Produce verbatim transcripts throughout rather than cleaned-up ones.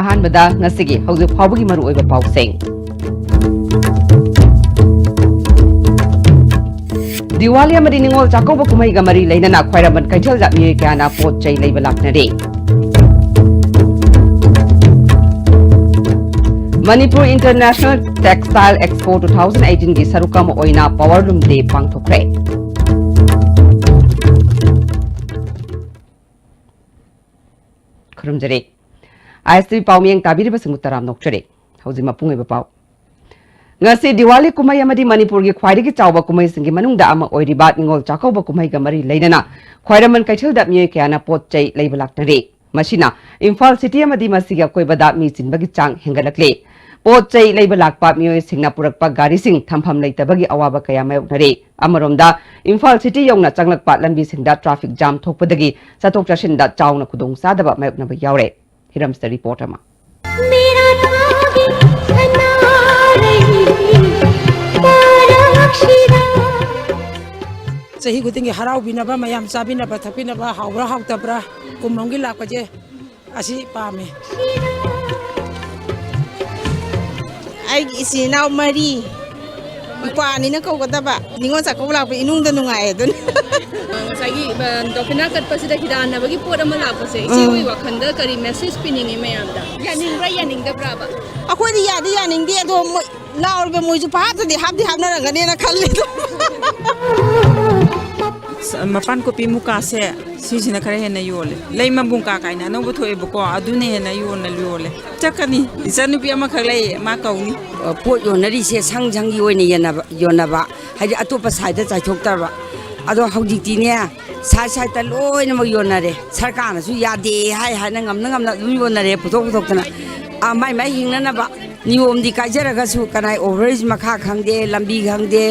ꯑꯍꯥꯟꯕꯗ ꯉꯁꯤꯒꯤ ꯍꯧꯖꯤꯛ ꯐꯥꯎꯕꯒꯤ ꯃꯔꯨꯑꯣꯏꯕ ꯄꯥꯎꯁꯤꯡ꯫ ꯗꯤꯋꯥꯂꯤ ꯑꯃꯗꯤ ꯅꯤꯉꯣꯜ ꯆꯥꯛꯀꯧꯕ ꯀꯨꯝꯍꯩꯒ ꯃꯔꯤ ꯂꯩꯅꯅ ꯈ꯭ꯋꯥꯏꯔꯝꯕꯟ ꯀꯩꯊꯦꯜꯗ ꯃꯤꯑꯣꯏ ꯀꯌꯥꯅ ꯄꯣꯠ ꯆꯩ ꯂꯩꯕ ꯂꯥꯛꯅꯔꯤ꯫ Manipur International Textile Expo two thousand eighteen ꯒꯤ ꯁꯔꯨꯛ ꯑꯃ ꯑꯣꯏꯅ Power Loom Day ꯄꯥꯡꯊꯣꯛꯈ꯭ꯔꯦ꯫ ꯈꯨꯔꯨꯝꯖꯔꯤ꯫ ꯑꯥꯏ ꯑꯦꯁ ꯇꯤ ꯚꯤ ꯄꯥꯎꯃꯤꯌꯦꯡ ꯇꯥꯕꯤꯔꯤꯕꯁꯤꯡꯕꯨ ꯇꯔꯥꯝꯅ ꯑꯣꯛꯆꯔꯤ꯫ ꯍꯧꯖꯤꯛ ꯃꯄꯨꯡ ꯑꯣꯏꯕ ꯄꯥꯎ꯫ ꯉꯁꯤ ꯗꯤꯋꯥꯂꯤ ꯀꯨꯝꯍꯩ ꯑꯃꯗꯤ ꯃꯅꯤꯄꯨꯔꯒꯤ ꯈ꯭ꯋꯥꯏꯗꯒꯤ ꯆꯥꯎꯕ ꯀꯨꯝꯍꯩꯁꯤꯡꯒꯤ ꯃꯅꯨꯡꯗ ꯑꯃ ꯑꯣꯏꯔꯤꯕ ꯅꯤꯉꯣꯜ ꯆꯥꯛꯀꯧꯕ ꯀꯨꯝꯍꯩꯒ ꯃꯔꯤ ꯂꯩꯅꯅ ꯈ꯭ꯋꯥꯏꯔꯝꯕꯟ ꯀꯩꯊꯦꯜꯗ ꯃꯤꯑꯣꯏ ꯀꯌꯥꯅ ꯄꯣꯠ ꯆꯩ ꯂꯩꯕ ꯂꯥꯛꯅꯔꯤ꯫ ꯃꯁꯤꯅ ꯏꯝꯐꯥꯜ ꯁꯤꯇꯤ ꯑꯃꯗꯤ ꯃꯁꯤꯒꯤ ꯑꯀꯣꯏꯕꯗ ꯃꯤ ꯆꯤꯟꯕꯒꯤ ꯆꯥꯡ ꯍꯦꯟꯒꯠꯂꯛꯂꯤ꯫ ꯄꯣꯠ ꯆꯩ ꯂꯩꯕ ꯂꯥꯛꯄ ꯃꯤꯑꯣꯏꯁꯤꯡꯅ ꯄꯨꯔꯛꯄ ꯒꯥꯔꯤꯁꯤꯡ ꯊꯝꯐꯝ ꯂꯩꯇꯕꯒꯤ ꯑꯋꯥꯕ ꯀꯌꯥ ꯃꯥꯌꯣꯛꯅꯔꯤ꯫ ꯑꯃꯔꯣꯝꯗ, ꯏꯝꯐꯥꯜ ꯁꯤꯇꯤ ꯌꯧꯅ ꯆꯪꯂꯛꯄ ꯂꯝꯕꯤꯁꯤꯡꯗ ꯇ꯭ꯔꯥꯐꯤꯛ ꯖꯥꯝ ꯊꯣꯛꯄꯗꯒꯤ ꯆꯠꯊꯣꯛ ꯆꯠꯁꯤꯟꯗ ꯆꯥꯎꯅ ꯈꯨꯗꯣꯡꯆꯥꯗꯕ ꯃꯥꯌꯣꯛꯅꯕ ꯌꯥꯎꯔꯦ꯫ ꯍꯤꯔꯝꯁꯤꯗ ꯔꯤꯄꯣꯔꯠ ꯑꯃ꯫ ꯆꯍꯤ ꯈꯨꯗꯤꯡꯒꯤ ꯍꯔꯥꯎꯕꯤꯅꯕ, ꯃꯌꯥꯝ ꯆꯥꯕꯤꯅꯕ, ꯊꯛꯄꯤꯅꯕ, ꯍꯥꯎꯕ꯭ꯔꯥ ꯍꯥꯎꯇꯕ꯭ꯔꯥ, ꯀꯨꯝ ꯑꯃꯒꯤ ꯂꯥꯛꯄꯁꯦ ꯑꯁꯤ ꯄꯥꯝꯃꯦ꯫ ꯑꯩꯒꯤ ꯏꯆꯤꯟ ꯏꯅꯥꯎ ꯃꯔꯤ, ꯅꯨꯄꯥ ꯑꯅꯤꯅ ꯀꯧꯒꯗꯕ꯫ ꯅꯤꯉꯣꯜ ꯆꯥꯛꯀꯧꯕ ꯂꯥꯛꯄ ꯏꯅꯨꯡꯗ ꯅꯨꯡꯉꯥꯏ ꯑꯗꯨꯅ꯫ ꯉꯁꯥꯏꯒꯤ, ꯑ, ꯗꯈꯤꯅꯥ ꯀꯠꯄꯁꯤꯗ ꯍꯤꯗꯥꯟꯅꯕꯒꯤ ꯄꯣꯠ ꯑꯃ ꯂꯥꯛꯄꯁꯦ, ꯏꯆꯦ ꯎꯝ꯫ ꯍꯣꯏ ꯋꯥꯈꯜꯗ ꯀꯔꯤ ꯃꯦꯁꯦꯖ ꯄꯤꯅꯤꯡꯉꯤ ꯃꯌꯥꯝꯗ? ꯌꯥꯅꯤꯡꯕ꯭ꯔꯥ, ꯌꯥꯅꯤꯡꯗꯕ꯭ꯔꯥꯕ? ꯑꯩꯈꯣꯏꯗꯤ ꯌꯥꯗꯤ ꯌꯥꯅꯤꯡꯗꯦ, ꯑꯗꯣ ꯃꯣꯏ ꯂꯥꯎꯔꯤꯕ ꯃꯣꯏꯁꯨ ꯚꯥꯞꯇꯗꯤ ꯍꯥꯞꯇꯤ ꯍꯥꯞꯅꯔꯝꯒꯅꯤꯅ ꯈꯜꯂꯤ꯫ ꯃꯄꯥꯟ ꯀꯣꯄꯤ ꯃꯨꯀꯥꯁꯦ ꯁꯤꯁꯤꯅ ꯈꯔ ꯍꯦꯟꯅ ꯌꯣꯜꯂꯦ꯫ ꯂꯩ ꯃꯕꯨꯡ ꯀꯥ ꯀꯥꯏꯅ ꯑꯅꯧꯕ ꯊꯣꯛꯑꯦꯕꯀꯣ, ꯑꯗꯨꯅ ꯍꯦꯟꯅ ꯌꯣꯟꯅ ꯌꯣꯜꯂꯦ꯫ ꯆꯠꯀꯅꯤ꯫ ꯏꯆꯟꯅꯨꯄꯤ ꯑꯃꯈꯛ ꯂꯩꯌꯦ, ꯃꯥ ꯀꯧꯅꯤ꯫ ꯄꯣꯠ ꯌꯣꯟꯅꯔꯤꯁꯦ ꯁꯪ ꯁꯪꯒꯤ ꯑꯣꯏꯅ ꯌꯦꯟꯅꯕ-, ꯌꯣꯟꯅꯕ, ꯍꯥꯏꯗꯤ ꯑꯇꯣꯞꯄ ꯁꯥꯏꯗ ꯆꯥꯏꯊꯣꯛꯇꯕ꯫ ꯑꯗꯣ ꯍꯧꯖꯤꯛꯇꯤꯅꯦ, ꯁꯥꯏ ꯁꯥꯏꯗ ꯂꯣꯏꯅꯃꯛ ꯌꯣꯟꯅꯔꯦ꯫ ꯁꯔꯀꯥꯔꯅꯁꯨ ꯌꯥꯗꯦ ꯍꯥꯏ ꯍꯥꯏꯅ ꯉꯝꯅ ꯉꯝꯅ ꯑꯗꯨꯝ ꯌꯣꯟꯅꯔꯦ, ꯄꯨꯊꯣꯛ ꯄꯨꯊꯣꯛꯇꯅ꯫ ꯑꯥ, ꯃꯥꯏ ꯃꯥꯏ ꯍꯤꯡꯅꯅꯕ꯫ ꯅꯤꯌꯣꯝꯗꯤ ꯀꯥꯏꯖꯔꯒꯁꯨ ꯀꯅꯥꯏ overbridge ꯃꯈꯥ ꯈꯪꯗꯦ, ꯂꯝꯕꯤ ꯈꯪꯗꯦ,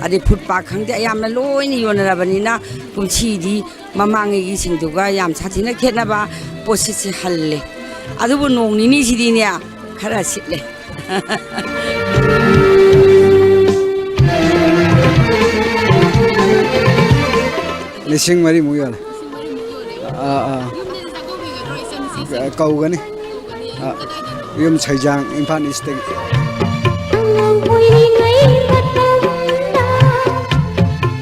ꯑꯗꯩ footpath ꯈꯪꯗꯦ, ꯑꯌꯥꯝꯅ ꯂꯣꯏꯅ ꯌꯣꯟꯅꯔꯕꯅꯤꯅ ꯀꯨꯝꯁꯤꯗꯤ ꯃꯃꯥꯡꯉꯩꯒꯤꯁꯤꯡꯗꯨꯒ ꯌꯥꯝ ꯁꯥꯊꯤꯅ ꯈꯦꯠꯅꯕ ꯄꯣꯠꯁꯤꯠꯁꯦ ꯍꯜꯂꯦ꯫ ꯑꯗꯨꯕꯨ ꯅꯣꯡ ꯅꯤꯅꯤꯁꯤꯗꯤꯅꯦ ꯈꯔ ꯁꯤꯠꯂꯦ꯫ ꯂꯤꯁꯤꯡ ꯃꯔꯤꯃꯨꯛ ꯌꯣꯜꯂꯦ꯫ ꯑꯥ, ꯑꯥ꯫ ꯀꯧꯒꯅꯤ꯫ ꯑꯥ, ꯌꯨꯝ ꯁꯩꯖꯥꯡ, ꯏꯝꯐꯥꯜ ꯏꯁꯇꯒꯤ꯫ ꯑꯉꯥꯡ ꯑꯣꯏꯔꯤꯉꯩ ꯃꯇꯝꯗ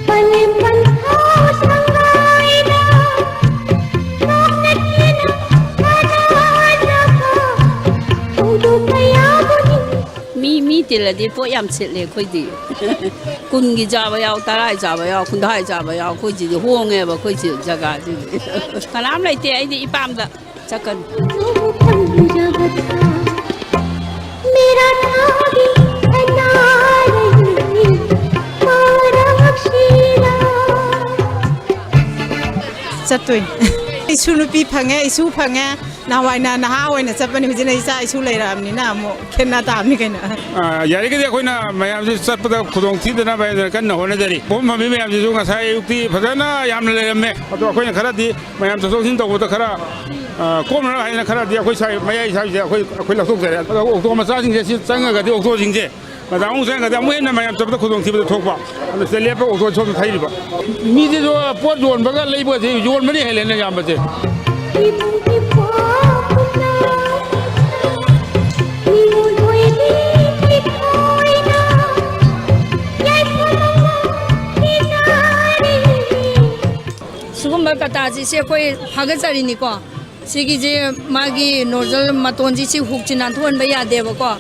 ꯄꯂꯦꯝ ꯄꯟꯊꯥ ꯁꯉꯥꯏꯗ ꯅꯣꯛꯅꯗꯨꯅ ꯁꯥꯟꯅꯖꯕ ꯊꯧꯗꯣꯛ ꯀꯌꯥꯕꯨ ꯅꯤꯡꯁꯤꯡ ꯃꯤ, ꯃꯤ ꯇꯤꯜꯂꯗꯤ ꯄꯣꯠ ꯌꯥꯝ ꯁꯤꯠꯂꯦ ꯑꯩꯈꯣꯏꯗꯤ꯫ ꯀꯨꯟꯒꯤ ꯆꯥꯕ ꯌꯥꯎ, ꯇꯔꯥꯒꯤ ꯆꯥꯕ ꯌꯥꯎ, ꯀꯨꯟꯊ꯭ꯔꯥꯒꯤ ꯆꯥꯕ ꯌꯥꯎ, ꯑꯩꯈꯣꯏꯁꯤꯗꯤ ꯍꯣꯡꯉꯦꯕ ꯑꯩꯈꯣꯏꯁꯤ ꯖꯒꯥꯁꯤꯗꯤ꯫ ꯀꯅꯥꯝ ꯂꯩꯇꯦ, ꯑꯩꯗꯤ ꯏꯄꯥꯝꯗ ꯆꯠꯀꯅꯤ꯫ ꯆꯠꯇꯣꯏꯅꯤ꯫ ꯏꯁꯨ ꯅꯨꯄꯤ ꯐꯪꯉꯦ, ꯏꯁꯨ ꯐꯪꯉꯦ꯫ ꯅꯍꯥꯟꯋꯥꯏꯅ ꯅꯍꯥ ꯑꯣꯏꯅ ꯆꯠꯄꯅꯤ, ꯍꯧꯖꯤꯛꯅ ꯏꯆꯥ ꯏꯁꯨ ꯂꯩꯔꯛꯑꯕꯅꯤꯅ ꯑꯃꯨꯛ ꯈꯦꯠꯅ ꯇꯥꯕꯅꯤ ꯀꯩꯅꯣ꯫ ꯑ, ꯌꯥꯔꯤꯈꯩꯗꯤ ꯑꯩꯈꯣꯏꯅ ꯃꯌꯥꯝꯁꯦ ꯆꯠꯄꯗ ꯈꯨꯗꯣꯡ ꯊꯤꯗꯅꯕ ꯍꯥꯏꯗꯅ ꯀꯟꯅ ꯍꯣꯠꯅꯖꯔꯤ꯫ ꯄꯣꯠ ꯐꯝꯕꯤ ꯃꯌꯥꯝꯁꯤꯁꯨ ꯉꯁꯥꯏ ꯑꯌꯨꯛꯇꯤ ꯐꯖꯅ ꯌꯥꯝꯅ ꯂꯩꯔꯝꯃꯦ꯫ ꯑꯗꯣ ꯑꯩꯈꯣꯏꯅ ꯈꯔꯗꯤ ꯃꯌꯥꯝ ꯆꯠꯊꯣꯛ ꯆꯠꯁꯤꯟ ꯇꯧꯕꯗ ꯈꯔ, ꯑ, ꯀꯣꯝꯅꯕ ꯍꯥꯏꯗꯅ ꯈꯔꯗꯤ ꯑꯩꯈꯣꯏ ꯁ꯭ꯋꯥꯏ ꯃꯌꯥꯏ ꯁ꯭ꯋꯥꯏꯁꯦ ꯑꯩꯈꯣꯏ, ꯑꯩꯈꯣꯏ ꯂꯧꯊꯣꯛꯆꯔꯦ꯫ ꯑꯗꯣ ꯑꯣꯛꯇꯣ ꯃꯆꯥꯁꯤꯡꯁꯦ ꯁꯤ ꯆꯪꯉꯒꯗꯤ ꯑꯣꯛꯇꯣꯁꯤꯡꯁꯦ ꯃꯗꯥ ꯑꯃꯨꯛ ꯆꯪꯉꯒꯗꯤ ꯑꯃꯨꯛ ꯍꯦꯟꯅ ꯃꯌꯥꯝ ꯆꯠꯄꯗ ꯈꯨꯗꯣꯡꯊꯤꯕꯗ ꯊꯣꯛꯄ꯫ ꯑꯗꯨ ꯁꯤꯗ ꯂꯦꯞꯄ ꯑꯣꯛꯇꯣ ꯁꯣꯝꯗ ꯊꯩꯔꯤꯕ꯫ ꯃꯤꯁꯤꯁꯨ ꯄꯣꯠ ꯌꯣꯟꯕꯒ ꯂꯩꯕꯒꯁꯦ ꯌꯣꯟꯕꯅ ꯍꯦꯜꯂꯦꯅ ꯌꯥꯝꯕꯁꯦ꯫ ꯁꯤꯒꯨꯝꯕ ꯀꯇꯥꯁꯤꯁꯦ ꯑꯩꯈꯣꯏ ꯐꯥꯒꯠꯆꯔꯤꯅꯤꯀꯣ꯫ ꯁꯤꯒꯤꯁꯦ ꯃꯥꯒꯤ nozzle ꯃꯇꯣꯟꯁꯤ, ꯁꯤ ꯍꯨꯛꯁꯤ ꯅꯥꯟꯊꯣꯛꯍꯟꯕ ꯌꯥꯗꯦꯕꯀꯣ꯫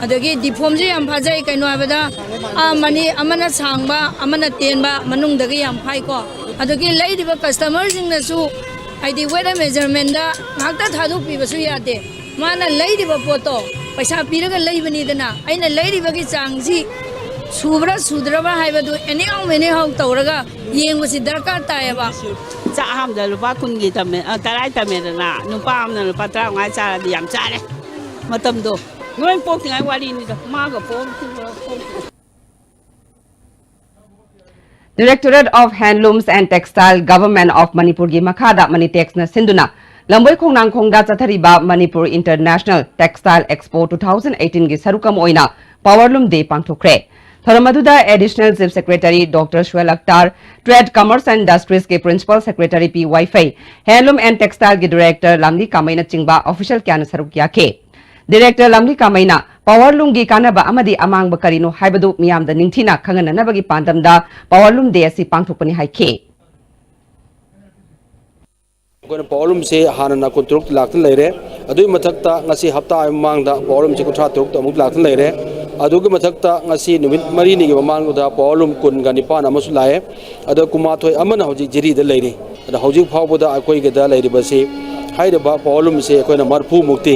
ꯑꯗꯒꯤ deformꯁꯨ ꯌꯥꯝ ꯐꯖꯩ, ꯀꯩꯅꯣ ꯍꯥꯏꯕꯗ, ꯑꯥ, ꯃꯅꯤ-, ꯑꯃꯅ ꯁꯥꯡꯕ, ꯑꯃꯅ ꯇꯦꯟꯕ, ꯃꯅꯨꯡꯗꯒꯤ ꯌꯥꯝ ꯐꯥꯏꯀꯣ꯫ ꯑꯗꯒꯤ ꯂꯩꯔꯤꯕ customerꯁꯤꯡꯅꯁꯨ, ꯍꯥꯏꯗꯤ, weight and measurementꯗ ꯉꯥꯛꯇ ꯊꯥꯗꯣꯛꯄꯤꯕꯁꯨ ꯌꯥꯗꯦ꯫ ꯃꯥꯅ ꯂꯩꯔꯤꯕ ꯄꯣꯠꯇꯣ ꯄꯩꯁꯥ ꯄꯤꯔꯒ ꯂꯩꯕꯅꯤꯗꯅ, ꯑꯩꯅ ꯂꯩꯔꯤꯕꯒꯤ ꯆꯥꯡꯁꯤ ꯁꯨꯕ꯭ꯔꯥ ꯁꯨꯗ꯭ꯔꯕ꯭ꯔꯥ ꯍꯥꯏꯕꯗꯨ anyhow anyhow ꯇꯧꯔꯒ ꯌꯦꯡꯕꯁꯤ ꯗꯔꯀꯥꯔ ꯇꯥꯏꯌꯦꯕ꯫ ꯆꯥꯛ ꯑꯍꯥꯟꯕꯗ ꯂꯨꯄꯥ ꯀꯨꯟꯒꯤ ꯇꯝꯃꯦ, ꯑ, ꯇꯔꯥꯒꯤ ꯇꯝꯃꯦꯗꯅ, ꯅꯨꯄꯥ ꯑꯃꯅ ꯂꯨꯄꯥ ꯇꯔꯥꯃꯉꯥ ꯆꯥꯔꯗꯤ ꯌꯥꯝ ꯆꯥꯔꯦ ꯃꯇꯝꯗꯣ꯫ ꯅꯣꯏ ꯄꯣꯛꯇ꯭ꯔꯤꯉꯩ ꯋꯥꯔꯤꯅꯤꯗ, ꯃꯥꯒ ꯄꯣꯛ-, ꯄꯣꯛ-, Directorate of Handlooms and Textile, Government of ꯃꯅꯤꯄꯨꯔꯒꯤ ꯃꯈꯥꯗ ꯃꯅꯤꯇꯦꯛꯁꯅ ꯁꯤꯟꯗꯨꯅ ꯂꯝꯕꯣꯏ ꯈꯣꯡꯅꯥꯡꯈꯣꯡꯗ ꯆꯠꯊꯔꯤꯕ Manipur International Textile Expo two thousand eighteen ꯒꯤ ꯁꯔꯨꯛ ꯑꯃ ꯑꯣꯏꯅ Powerloom Day ꯄꯥꯡꯊꯣꯛꯈ꯭ꯔꯦ꯫ ꯊꯧꯔꯝ ꯑꯗꯨꯗ Additional Chief Secretary Doctor Suhail Akhtar, Trade, Commerce and Industries ꯀꯤ Principal Secretary P ꯋꯥꯏꯐꯩ, Handloom and Textile ꯒꯤ Director ꯂꯥꯝꯂꯤ ꯀꯥꯃꯩꯅꯆꯤꯡꯕ official ꯀꯌꯥꯅ ꯁꯔꯨꯛ ꯌꯥꯈꯤ꯫ Director ꯂꯥꯝꯂꯤ ꯀꯥꯃꯩꯅ Powerloom ꯒꯤ ꯀꯥꯟꯅꯕ ꯑꯃꯗꯤ ꯑꯃꯥꯡꯕ ꯀꯔꯤꯅꯣ ꯍꯥꯏꯕꯗꯨ ꯃꯤꯌꯥꯝꯗ ꯅꯤꯡꯊꯤꯅ ꯈꯪꯍꯟꯅꯅꯕꯒꯤ ꯄꯥꯟꯗꯝꯗ Powerloom Day ꯑꯁꯤ ꯄꯥꯡꯊꯣꯛꯄꯅꯤ ꯍꯥꯏꯈꯤ꯫ ꯑꯩꯈꯣꯏꯅ Powerloom ꯁꯦ ꯍꯥꯟꯅꯅ ꯀꯨꯟꯇꯔꯨꯛ ꯂꯥꯛꯇꯨꯅ ꯂꯩꯔꯦ꯫ ꯑꯗꯨꯒꯤ ꯃꯊꯛꯇ ꯉꯁꯤ ꯍꯞꯇꯥ ꯑꯃꯒꯤ ꯃꯃꯥꯡꯗ Powerloom ꯁꯦ ꯀꯨꯟꯊ꯭ꯔꯥ ꯇꯔꯨꯛꯇ ꯑꯃꯨꯛ ꯂꯥꯛꯇꯨꯅ ꯂꯩꯔꯦ꯫ ꯑꯗꯨꯒꯤ ꯃꯊꯛꯇ ꯉꯁꯤ ꯅꯨꯃꯤꯠ ꯃꯔꯤꯅꯤꯒꯤ ꯃꯃꯥꯡꯗ Powerloom ꯀꯨꯟꯒ ꯅꯤꯄꯥꯟ ꯑꯃꯁꯨ ꯂꯥꯛꯑꯦ꯫ ꯑꯗꯣ ꯀꯨꯟꯃꯥꯊꯣꯏ ꯑꯃꯅ ꯍꯧꯖꯤꯛ ꯖꯤꯔꯤꯗ ꯂꯩꯔꯤ꯫ ꯑꯗꯣ ꯍꯧꯖꯤꯛ ꯐꯥꯎꯕꯗ ꯑꯩꯈꯣꯏꯒꯤꯗ ꯂꯩꯔꯤꯕꯁꯤ ꯍꯥꯏꯔꯤꯕ Powerloom ꯁꯦ ꯑꯩꯈꯣꯏꯅ ꯃꯔꯤꯐꯨ ꯃꯨꯛꯇꯤ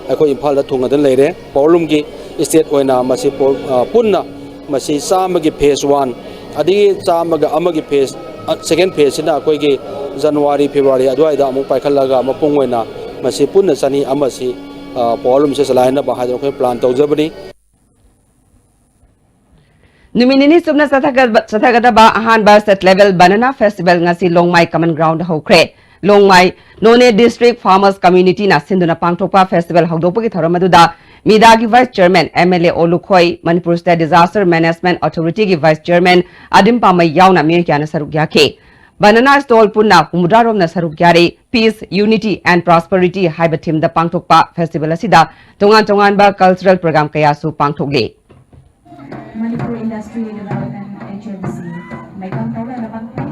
ꯑꯩꯈꯣꯏ ꯏꯝꯐꯥꯜꯗ ꯊꯨꯡꯉꯗꯅ ꯂꯩꯔꯦ꯫ Powerloom ꯒꯤ state ꯑꯣꯏꯅ ꯃꯁꯤ ꯄꯣ-, ꯑ, ꯄꯨꯟꯅ ꯃꯁꯤ ꯆꯥꯝꯃꯒꯤ phase one, ꯑꯗꯒꯤ ꯆꯥꯝꯃꯒ ꯑꯃꯒꯤ phase, ꯑ, second phase ꯁꯤꯅ ꯑꯩꯈꯣꯏꯒꯤ January, February ꯑꯗꯨꯋꯥꯏꯗ ꯑꯃꯨꯛ ꯄꯥꯏꯈꯠꯂꯒ ꯃꯄꯨꯡ ꯑꯣꯏꯅ ꯃꯁꯤ ꯄꯨꯟꯅ ꯆꯅꯤ ꯑꯃꯁꯤ, ꯑ, Powerloom ꯁꯦ ꯆꯂꯥꯏꯅꯕ ꯍꯥꯏꯗꯅ ꯑꯩꯈꯣꯏ plan ꯇꯧꯖꯕꯅꯤ꯫ ꯅꯨꯃꯤꯠ ꯅꯤꯅꯤ ꯆꯨꯞꯅ ꯆꯠꯊꯒ-, ꯆꯠꯊꯒꯗꯕ ꯑꯍꯥꯟꯕ State Level Banana Festival ꯉꯁꯤ ꯂꯣꯡꯃꯥꯏ Common Ground ꯍꯧꯈ꯭ꯔꯦ꯫ ꯂꯣꯡꯃꯥꯏ Noney District Farmers Community ꯅ ꯁꯤꯟꯗꯨꯅ ꯄꯥꯡꯊꯣꯛꯄ festival ꯍꯧꯗꯣꯛꯄꯒꯤ ꯊꯧꯔꯝ ꯑꯗꯨꯗ ꯃꯤꯗꯥꯒꯤ Vice Chairman, M L A ꯑꯣ Lukhoi, Manipur State Disaster Management Authority ꯒꯤ Vice Chairman ꯑꯗꯤꯝ ꯄꯥꯃꯩ ꯌꯥꯎꯅ ꯃꯤꯑꯣꯏ ꯀꯌꯥꯅ ꯁꯔꯨꯛ ꯌꯥꯈꯤ꯫ Banana stall ꯄꯨꯟꯅ ꯍꯨꯝꯐꯨꯇꯔꯥ ꯔꯣꯝꯅ ꯁꯔꯨꯛ ꯌꯥꯔꯤ꯫ Peace, Unity and Prosperity ꯍꯥꯏꯕ theme ꯗ ꯄꯥꯡꯊꯣꯛꯄ festival ꯑꯁꯤꯗ ꯇꯣꯉꯥꯟ ꯇꯣꯉꯥꯟꯕ cultural program ꯀꯌꯥꯁꯨ ꯄꯥꯡꯊꯣꯛꯂꯤ꯫ Manipur Industry Development Agency, ꯃꯩꯀꯝ ꯇꯧꯔꯦ ꯂꯩꯕꯥꯛꯇ꯫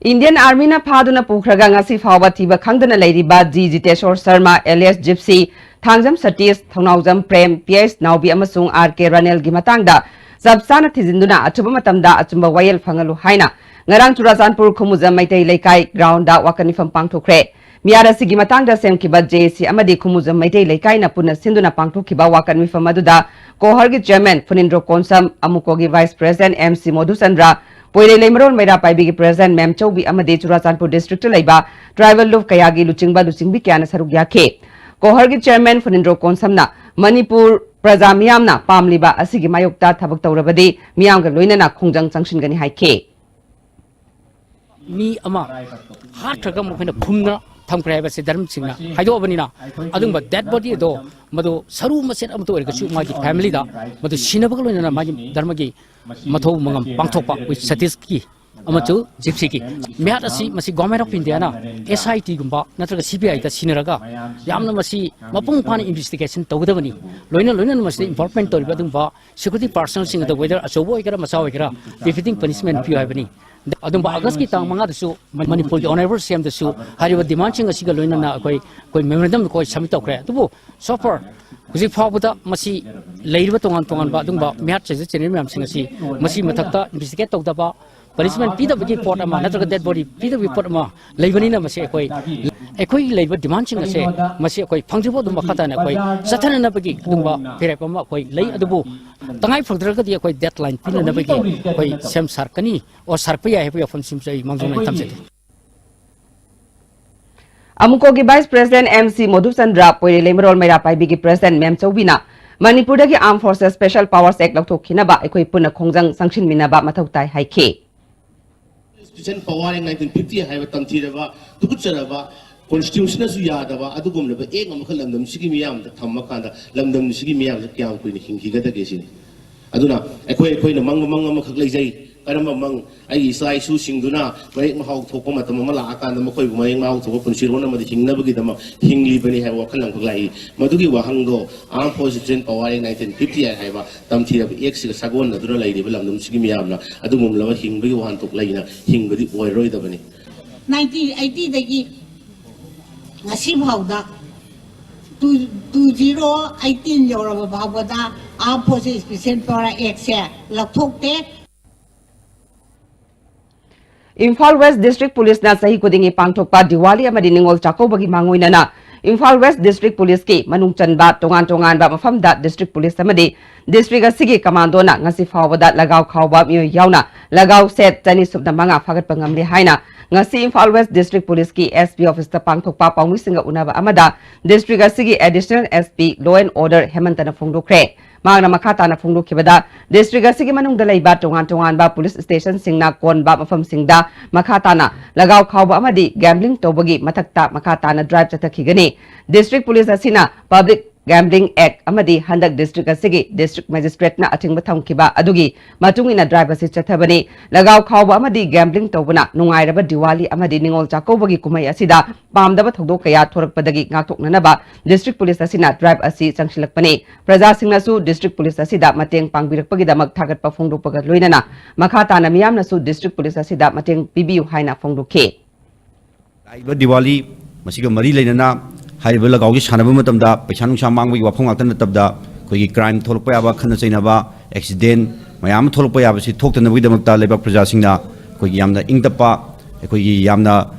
Indian Army ꯅ ꯐꯥꯗꯨꯅ ꯄꯨꯈ꯭ꯔꯒ ꯉꯁꯤ ꯐꯥꯎꯕ ꯊꯤꯕ ꯈꯪꯗꯅ ꯂꯩꯔꯤꯕ G Jiteshwor Sharma alias Gypsy, Thangjam Satish, Thounaojam Prem, P H Naobi ꯑꯃꯁꯨꯡ ꯑꯥꯔ ꯀꯦ ꯔꯥꯅꯦꯜꯒꯤ ꯃꯇꯥꯡꯗ ꯆꯞ ꯆꯥꯅ ꯊꯤꯖꯤꯟꯗꯨꯅ ꯑꯆꯨꯝꯕ ꯃꯇꯝꯗ ꯑꯆꯨꯝꯕ ꯋꯥꯌꯦꯜ ꯐꯪꯍꯜꯂꯨ ꯍꯥꯏꯅ ꯉꯔꯥꯡ ꯆꯨꯔꯥꯆꯥꯟꯄꯨꯔ ꯈꯨꯃꯨꯖꯝ ꯃꯩꯇꯩ ꯂꯩꯀꯥꯏ ꯒ꯭ꯔꯥꯎꯟꯗ ꯋꯥꯀꯠ ꯃꯤꯐꯝ ꯄꯥꯡꯊꯣꯛꯈ꯭ꯔꯦ꯫ ꯃꯤꯍꯥꯠ ꯑꯁꯤꯒꯤ ꯃꯇꯥꯡꯗ ꯁꯦꯝꯈꯤꯕ ꯖꯦ ꯑꯦ ꯁꯤ ꯑꯃꯗꯤ ꯈꯨꯃꯨꯖꯝ ꯃꯩꯇꯩ ꯂꯩꯀꯥꯏꯅ ꯄꯨꯟꯅ ꯁꯤꯟꯗꯨꯅ ꯄꯥꯡꯊꯣꯛꯈꯤꯕ ꯋꯥꯀꯠ ꯃꯤꯐꯝ ꯑꯗꯨꯗ ꯀꯣꯍꯔꯒꯤ ꯆꯦꯌꯔꯃꯦꯟ ꯐꯨꯅꯤꯟꯗ꯭ꯔꯣ ꯀꯣꯟꯁꯝ, ꯑꯃꯨꯀꯣꯒꯤ vice president M C Modhuchandra, ꯄꯣꯏꯔꯩ ꯂꯩꯃꯔꯣꯜ ꯃꯩꯔꯥ ꯄꯥꯏꯕꯤꯒꯤ president ꯃꯦꯝ ꯆꯧꯕꯤ ꯑꯃꯗꯤ ꯆꯨꯔꯥꯆꯥꯟꯄꯨꯔ ꯗꯤꯁꯇ꯭ꯔꯤꯛꯇ ꯂꯩꯕ ꯇ꯭ꯔꯥꯏꯕꯦꯜ ꯂꯨꯞ ꯀꯌꯥꯒꯤ ꯂꯨꯆꯤꯡꯕ ꯂꯨꯆꯤꯡꯕꯤ ꯀꯌꯥꯅ ꯁꯔꯨꯛ ꯌꯥꯈꯤ꯫ ꯀꯣꯍꯔꯒꯤ ꯆꯦꯌꯔꯃꯦꯟ ꯐꯨꯅꯤꯟꯗ꯭ꯔꯣ ꯀꯣꯟꯁꯝꯅ ꯃꯅꯤꯄꯨꯔ ꯄ꯭ꯔꯖꯥ ꯃꯤꯌꯥꯝꯅ ꯄꯥꯝꯂꯤꯕ ꯑꯁꯤꯒꯤ ꯃꯥꯌꯣꯛꯇ ꯊꯕꯛ ꯇꯧꯔꯕꯗꯤ ꯃꯤꯌꯥꯝꯒ ꯂꯣꯏꯅꯅ ꯈꯣꯡꯖꯪ ꯆꯪꯁꯤꯟꯒꯅꯤ ꯍꯥꯏꯈꯤ꯫ ꯃꯤ ꯑꯃ ꯍꯥꯠꯈ꯭ꯔꯒ ꯃꯈꯣꯏꯅ ꯐꯨꯝꯅ ꯊꯝꯈ꯭ꯔꯦ ꯍꯥꯏꯕꯁꯦ ꯙꯔꯃꯁꯤꯡꯅ ꯍꯥꯏꯗꯣꯛꯑꯕꯅꯤꯅ, ꯑꯗꯨꯒꯨꯝꯕ ꯗꯦꯗ ꯕꯣꯗꯤ ꯑꯗꯣ, ꯃꯗꯨ ꯁꯔꯨ ꯃꯆꯦꯠ ꯑꯃꯇ ꯑꯣꯏꯔꯒꯁꯨ ꯃꯥꯒꯤ ꯐꯦꯃꯤꯂꯤꯗ ꯃꯗꯨ ꯁꯤꯅꯕꯒ ꯂꯣꯏꯅꯅ ꯃꯥꯒꯤ ꯙꯔꯃꯒꯤ ꯃꯊꯧ ꯃꯉꯝ ꯄꯥꯡꯊꯣꯛꯄ, ꯑꯩꯈꯣꯏ ꯁꯇꯤꯁꯀꯤ ꯑꯃꯁꯨ ꯖꯤꯞꯁꯤꯒꯤ ꯃꯤꯍꯥꯠ ꯑꯁꯤ ꯃꯁꯤ ꯒꯣꯔꯃꯦꯟ ꯑꯣꯐ ꯏꯟꯗꯤꯌꯥꯅ ꯑꯦꯁ ꯑꯥꯏ ꯇꯤꯒꯨꯝꯕ ꯅꯠꯇ꯭ꯔꯒ ꯁꯤ ꯕꯤ ꯑꯥꯏꯗ ꯁꯤꯟꯅꯔꯒ ꯌꯥꯝꯅ ꯃꯁꯤ ꯃꯄꯨꯡ ꯐꯥꯅ ꯏꯟꯚꯦꯁꯇꯤꯒꯦꯁꯟ ꯇꯧꯒꯗꯕꯅꯤ꯫ ꯂꯣꯏꯅ ꯂꯣꯏꯅꯅ ꯃꯁꯤꯗ ꯏꯟꯚꯣꯜꯕꯃꯦꯟ ꯇꯧꯔꯤꯕ ꯑꯗꯨꯒꯨꯝꯕ ꯁꯦꯀ꯭ꯌꯨꯔꯤꯇꯤ ꯄꯥꯔꯁꯅꯦꯜꯁꯤꯡ ꯑꯗꯨ, ꯋꯦꯗꯔ ꯑꯆꯧꯕ ꯑꯣꯏꯒꯦꯔꯥ ꯃꯆꯥ ꯑꯣꯏꯒꯦꯔꯥ, ꯕꯤꯐꯤꯇꯤꯡ ꯄꯅꯤꯁꯃꯦꯟ ꯄꯤꯌꯨ ꯍꯥꯏꯕꯅꯤ꯫ ꯑꯗꯨꯝꯕ ꯑꯥꯒꯁꯀꯤ ꯇꯥꯡ ꯃꯉꯥꯗꯁꯨ ꯃꯅꯤꯄꯨꯔꯒꯤ ꯑꯣꯅꯔꯦꯕꯜ ꯁꯤ ꯑꯦꯝꯗꯁꯨ ꯍꯥꯏꯔꯤꯕ ꯗꯤꯃꯥꯟꯁꯤꯡ ꯑꯁꯤꯒ ꯂꯣꯏꯅꯅ ꯑꯩꯈꯣꯏ, ꯑꯩꯈꯣꯏ ꯃꯦꯃꯣꯔꯦꯟꯗꯝ ꯑꯩꯈꯣꯏ ꯁꯕꯃꯤꯠ ꯇꯧꯈ꯭ꯔꯦ꯫ ꯑꯗꯨꯕꯨ so far ꯍꯧꯖꯤꯛ ꯐꯥꯎꯕꯗ ꯃꯁꯤ ꯂꯩꯔꯤꯕ ꯇꯣꯉꯥꯟ ꯇꯣꯉꯥꯟꯕ ꯑꯗꯨꯒꯨꯝꯕ ꯃꯤꯍꯥꯠ ꯆꯦꯟꯖ ꯆꯦꯟꯅꯔꯤꯕ ꯃꯌꯥꯝꯁꯤꯡ ꯑꯁꯤ ꯃꯁꯤ ꯃꯊꯛꯇ ꯏꯟꯚꯦꯁꯇꯤꯒꯦꯠ ꯇꯧꯗꯕ, ꯄꯅꯤꯁꯃꯦꯟ ꯄꯤꯗꯕꯒꯤ ꯄꯣꯠ ꯑꯃ ꯅꯠꯇ꯭ꯔꯒ ꯗꯦꯗ ꯕꯣꯗꯤ ꯄꯤꯗꯕꯒꯤ ꯄꯣꯠ ꯑꯃ ꯂꯩꯕꯅꯤꯅ ꯃꯁꯤ ꯑꯩꯈꯣꯏ, ꯑꯩꯈꯣꯏꯒꯤ ꯂꯩꯕ ꯗꯤꯃꯥꯟꯁꯤꯡ ꯑꯁꯦ ꯃꯁꯤ ꯑꯩꯈꯣꯏ ꯐꯪꯗ꯭ꯔꯤꯐꯥꯎ ꯑꯗꯨꯝ ꯃꯈꯥ ꯇꯥꯅ ꯑꯩꯈꯣꯏ ꯆꯠꯊꯅꯅꯕꯒꯤ ꯑꯗꯨꯒꯨꯝꯕ ꯐꯤꯔꯦꯞ ꯑꯃ ꯑꯩꯈꯣꯏ ꯂꯩ꯫ ꯑꯗꯨꯕꯨ ꯇꯉꯥꯏ ꯐꯗ꯭ꯔꯒꯗꯤ ꯑꯩꯈꯣꯏ ꯗꯦꯗꯂꯥꯏꯟ ꯄꯤꯅꯅꯕꯒꯤ ꯑꯩꯈꯣꯏ ꯁꯦꯝ ꯁꯥꯔꯛꯀꯅꯤ꯫ ꯑꯣ, ꯁꯥꯔꯛꯄ ꯌꯥꯏ ꯍꯥꯏꯕꯒꯤ ꯋꯥꯐꯝꯁꯤꯃꯁꯨ ꯑꯩ ꯃꯥꯡꯖꯧꯅꯅ ꯊꯝꯖꯒꯦ꯫ ꯑꯃꯨꯀꯣꯒꯤ vice president M C Modhuchandra, ꯄꯣꯏꯔꯩ ꯂꯩꯃꯔꯣꯜ ꯃꯩꯔꯥ ꯄꯥꯏꯕꯤꯒꯤ president ꯃꯦꯝ ꯆꯧꯕꯤꯅ ꯃꯅꯤꯄꯨꯔꯗꯒꯤ ꯑꯥꯔꯝ ꯐꯣꯔꯁꯦꯁ ꯁ꯭ꯄꯦꯁꯦꯜ ꯄꯥꯋꯔꯁ ꯑꯦꯛ ꯂꯧꯊꯣꯛꯈꯤꯅꯕ ꯑꯩꯈꯣꯏ ꯄꯨꯟꯅ ꯈꯣꯡꯖꯪ ꯆꯪꯁꯤꯟꯃꯤꯟꯅꯕ ꯃꯊꯧ ꯇꯥꯏ ꯍꯥꯏꯈꯤ꯫ Constitution power Act nineteen fifty ꯍꯥꯏꯕ ꯇꯝꯊꯤꯔꯕ, ꯇꯨꯀꯠꯆꯔꯕ, ꯀꯣꯟꯁꯇꯤꯇ꯭ꯌꯨꯁꯟꯅꯁꯨ ꯌꯥꯗꯕ ꯑꯗꯨꯒꯨꯝꯂꯕ ꯑꯦꯛ ꯑꯃꯈꯛ ꯂꯝꯗꯝꯁꯤꯒꯤ ꯃꯤꯌꯥꯝꯗ ꯊꯝꯃꯀꯥꯟꯗ ꯂꯝꯗꯝꯁꯤꯒꯤ ꯃꯤꯌꯥꯝꯁꯦ ꯀꯌꯥꯝ ꯀꯨꯏꯅ ꯍꯤꯡꯈꯤꯒꯗꯒꯦ ꯁꯤꯅꯤ꯫ ꯑꯗꯨꯅ ꯑꯩꯈꯣꯏ, ꯑꯩꯈꯣꯏꯅ ꯃꯪꯕ ꯃꯪ ꯑꯃꯈꯛ ꯂꯩꯖꯩ꯫ ꯀꯔꯝꯕ ꯃꯪ? ꯑꯩꯒꯤ ꯏꯆꯥ ꯏꯁꯨꯁꯤꯡꯗꯨꯅ ꯃꯔꯦꯛ ꯃꯍꯥꯎ ꯊꯣꯛꯄ ꯃꯇꯝ ꯑꯃ ꯂꯥꯛꯑꯀꯥꯟꯗ ꯃꯈꯣꯏꯕꯨ ꯃꯔꯦꯛ ꯃꯍꯥꯎ ꯊꯣꯛꯄ ꯄꯨꯟꯁꯤꯔꯣꯟ ꯑꯃꯗ ꯍꯤꯡꯅꯕꯒꯤꯗꯃꯛ ꯍꯤꯡꯂꯤꯕꯅꯤ ꯍꯥꯏꯕ ꯋꯥꯈꯜ ꯑꯃꯈꯛ ꯂꯥꯛꯏ꯫ ꯃꯗꯨꯒꯤ ꯋꯥꯍꯪꯗꯣ Armed Forces Power Act nineteen fifty ꯍꯥꯏꯕ ꯇꯝꯊꯤꯔꯕ ꯑꯦꯛꯁꯤꯒ ꯁꯥꯒꯣꯟꯅꯗꯨꯅ ꯂꯩꯔꯤꯕ ꯂꯝꯗꯝꯁꯤꯒꯤ ꯃꯤꯌꯥꯝꯅ ꯑꯗꯨꯒꯨꯝꯂꯕ ꯍꯤꯡꯕꯒꯤ ꯋꯥꯍꯟꯊꯣꯛ ꯂꯩꯅ ꯍꯤꯡꯕꯗꯤ ꯑꯣꯏꯔꯔꯣꯏꯗꯕꯅꯤ꯫ ꯅꯥꯏꯟꯇꯤꯟ ꯑꯩꯠꯇꯤꯗꯒꯤ ꯉꯁꯤ ꯐꯥꯎꯗ, ꯇꯨ, ꯇꯨ ꯖꯤꯔꯣ ꯑꯩꯠꯇꯤꯟ ꯌꯧꯔꯕ ꯐꯥꯎꯕꯗ Armed Forces Special Power Actꯁꯦ ꯂꯧꯊꯣꯛꯇꯦ꯫ ꯏꯝꯐꯥꯜ ꯋꯦꯁ ꯗꯤꯁꯇ꯭ꯔꯤꯛ ꯄꯨꯂꯤꯁꯅ ꯆꯍꯤ ꯈꯨꯗꯤꯡꯒꯤ ꯄꯥꯡꯊꯣꯛꯄ ꯗꯤꯋꯥꯂꯤ ꯑꯃꯗꯤ ꯅꯤꯉꯣꯜ ꯆꯥꯛꯀꯧꯕꯒꯤ ꯃꯥꯡꯑꯣꯏꯅꯅ ꯏꯝꯐꯥꯜ ꯋꯦꯁ ꯗꯤꯁꯇ꯭ꯔꯤꯛ ꯄꯨꯂꯤꯁꯀꯤ ꯃꯅꯨꯡ ꯆꯟꯕ ꯇꯣꯉꯥꯟ ꯇꯣꯉꯥꯟꯕ ꯃꯐꯝꯗ ꯗꯤꯁꯇ꯭ꯔꯤꯛ ꯄꯨꯂꯤꯁ ꯑꯃꯗꯤ ꯗꯤꯁꯇ꯭ꯔꯤꯛ ꯑꯁꯤꯒꯤ ꯀꯃꯥꯟꯗꯣꯅ ꯉꯁꯤ ꯐꯥꯎꯕꯗ ꯂꯒꯥꯎ ꯈꯥꯎꯕ ꯃꯤꯑꯣꯏ ꯌꯥꯎꯅ ꯂꯒꯥꯎ ꯁꯦꯠ ꯆꯅꯤ ꯁꯨꯞꯅ ꯃꯉꯥ ꯐꯥꯒꯠꯄ ꯉꯝꯂꯦ ꯍꯥꯏꯅ ꯉꯁꯤ ꯏꯝꯐꯥꯜ ꯋꯦꯁ ꯗꯤꯁꯇ꯭ꯔꯤꯛ ꯄꯨꯂꯤꯁꯀꯤ S P office ꯇ ꯄꯥꯡꯊꯣꯛꯄ ꯄꯥꯎꯃꯤꯁꯤꯡꯒ ꯎꯅꯕ ꯑꯃꯗ ꯗꯤꯁꯇ꯭ꯔꯤꯛ ꯑꯁꯤꯒꯤ Additional S P Law and Order ꯍꯦꯃꯟꯇꯅ ꯐꯣꯡꯗꯣꯛꯈ꯭ꯔꯦ꯫ ꯃꯍꯥꯛꯅ ꯃꯈꯥ ꯇꯥꯅ ꯐꯣꯡꯗꯣꯛꯈꯤꯕꯗ, ꯗꯤꯁꯇ꯭ꯔꯤꯛ ꯑꯁꯤꯒꯤ ꯃꯅꯨꯡꯗ ꯂꯩꯕ ꯇꯣꯉꯥꯟ ꯇꯣꯉꯥꯟꯕ ꯄꯨꯂꯤꯁ ꯁ꯭ꯇꯦꯁꯟꯁꯤꯡꯅ ꯀꯣꯟꯕ ꯃꯐꯝꯁꯤꯡꯗ ꯃꯈꯥ ꯇꯥꯅ ꯂꯒꯥꯎ ꯈꯥꯎꯕ ꯑꯃꯗꯤ ꯒꯦꯝꯕ꯭ꯂꯤꯡ ꯇꯧꯕꯒꯤ ꯃꯊꯛꯇ ꯃꯈꯥ ꯇꯥꯅ ꯗ꯭ꯔꯥꯏꯚ ꯆꯠꯊꯈꯤꯒꯅꯤ꯫ ꯗꯤꯁꯇ꯭ꯔꯤꯛ ꯄꯨꯂꯤꯁ ꯑꯁꯤꯅ ꯄꯕ꯭ꯂꯤꯛ ꯒꯦꯝꯕ꯭ꯂꯤꯡ ꯑꯦꯛ ꯑꯃꯗꯤ ꯍꯟꯗꯛ ꯗꯤꯁꯇ꯭ꯔꯤꯛ ꯑꯁꯤꯒꯤ ꯗꯤꯁꯇ꯭ꯔꯤꯛ ꯃꯦꯖꯤꯁꯇ꯭ꯔꯦꯠꯅ ꯑꯊꯤꯡꯕ ꯊꯝꯈꯤꯕ ꯑꯗꯨꯒꯤ ꯃꯇꯨꯡ ꯏꯟꯅ ꯗ꯭ꯔꯥꯏꯚ ꯑꯁꯤ ꯆꯠꯊꯕꯅꯤ꯫ ꯂꯒꯥꯎ ꯈꯥꯎꯕ ꯑꯃꯗꯤ ꯒꯦꯝꯕ꯭ꯂꯤꯡ ꯇꯧꯕꯅ ꯅꯨꯡꯉꯥꯏꯔꯕ ꯗꯤꯋꯥꯂꯤ ꯑꯃꯗꯤ ꯅꯤꯉꯣꯜ ꯆꯥꯛꯀꯧꯕꯒꯤ ꯀꯨꯝꯍꯩ ꯑꯁꯤꯗ ꯄꯥꯝꯗꯕ ꯊꯧꯗꯣꯛ ꯀꯌꯥ ꯊꯣꯔꯛꯄꯗꯒꯤ ꯉꯥꯛꯊꯣꯛꯅꯅꯕ ꯗꯤꯁꯇ꯭ꯔꯤꯛ ꯄꯨꯂꯤꯁ ꯑꯁꯤꯅ ꯗ꯭ꯔꯥꯏꯚ ꯑꯁꯤ ꯆꯪꯁꯤꯜꯂꯛꯄꯅꯤ꯫ ꯄ꯭ꯔꯖꯥꯁꯤꯡꯅꯁꯨ ꯗꯤꯁꯇ꯭ꯔꯤꯛ ꯄꯨꯂꯤꯁ ꯑꯁꯤꯗ ꯃꯇꯦꯡ ꯄꯥꯡꯕꯤꯔꯛꯄꯒꯤꯗꯃꯛ ꯊꯥꯒꯠꯄ ꯐꯣꯡꯗꯣꯛꯄꯒ ꯂꯣꯏꯅꯅ ꯃꯈꯥ ꯇꯥꯅ ꯃꯤꯌꯥꯝꯅꯁꯨ ꯗꯤꯁꯇ꯭ꯔꯤꯛ ꯄꯨꯂꯤꯁ ꯑꯁꯤꯗ ꯃꯇꯦꯡ ꯄꯤꯕꯤꯌꯨ ꯍꯥꯏꯅ ꯐꯣꯡꯗꯣꯛꯈꯤ꯫ ꯂꯥꯛꯏꯕ ꯗꯤꯋꯥꯂꯤ ꯃꯁꯤꯒ ꯃꯔꯤ ꯂꯩꯅꯅ ꯍꯥꯏꯔꯤꯕ ꯂꯒꯥꯎꯁꯤ ꯁꯥꯟꯅꯕ ꯃꯇꯝꯗ ꯄꯩꯁꯥ ꯅꯨꯡꯁꯥ ꯃꯥꯡꯕꯒꯤ ꯋꯥꯐꯝ ꯉꯥꯛꯇ ꯅꯠꯇꯕꯗ ꯑꯩꯈꯣꯏꯒꯤ ꯀ꯭ꯔꯥꯏꯝ ꯊꯣꯛꯂꯛꯄ ꯌꯥꯕ, ꯈꯠꯅ ꯆꯩꯅꯕ, ꯑꯦꯛꯁꯤꯗꯦꯟ ꯃꯌꯥꯝ ꯑꯃ ꯊꯣꯛꯂꯛꯄ ꯌꯥꯕꯁꯤ ꯊꯣꯛꯇꯅꯕꯒꯤꯗꯃꯛꯇ ꯂꯩꯕꯥꯛ ꯄ꯭ꯔꯖꯥꯁꯤꯡꯅ ꯑꯩꯈꯣꯏꯒꯤ ꯌꯥꯝꯅ ꯏꯪ ꯇꯞꯄ, ꯑꯩꯈꯣꯏꯒꯤ ꯌꯥꯝꯅ,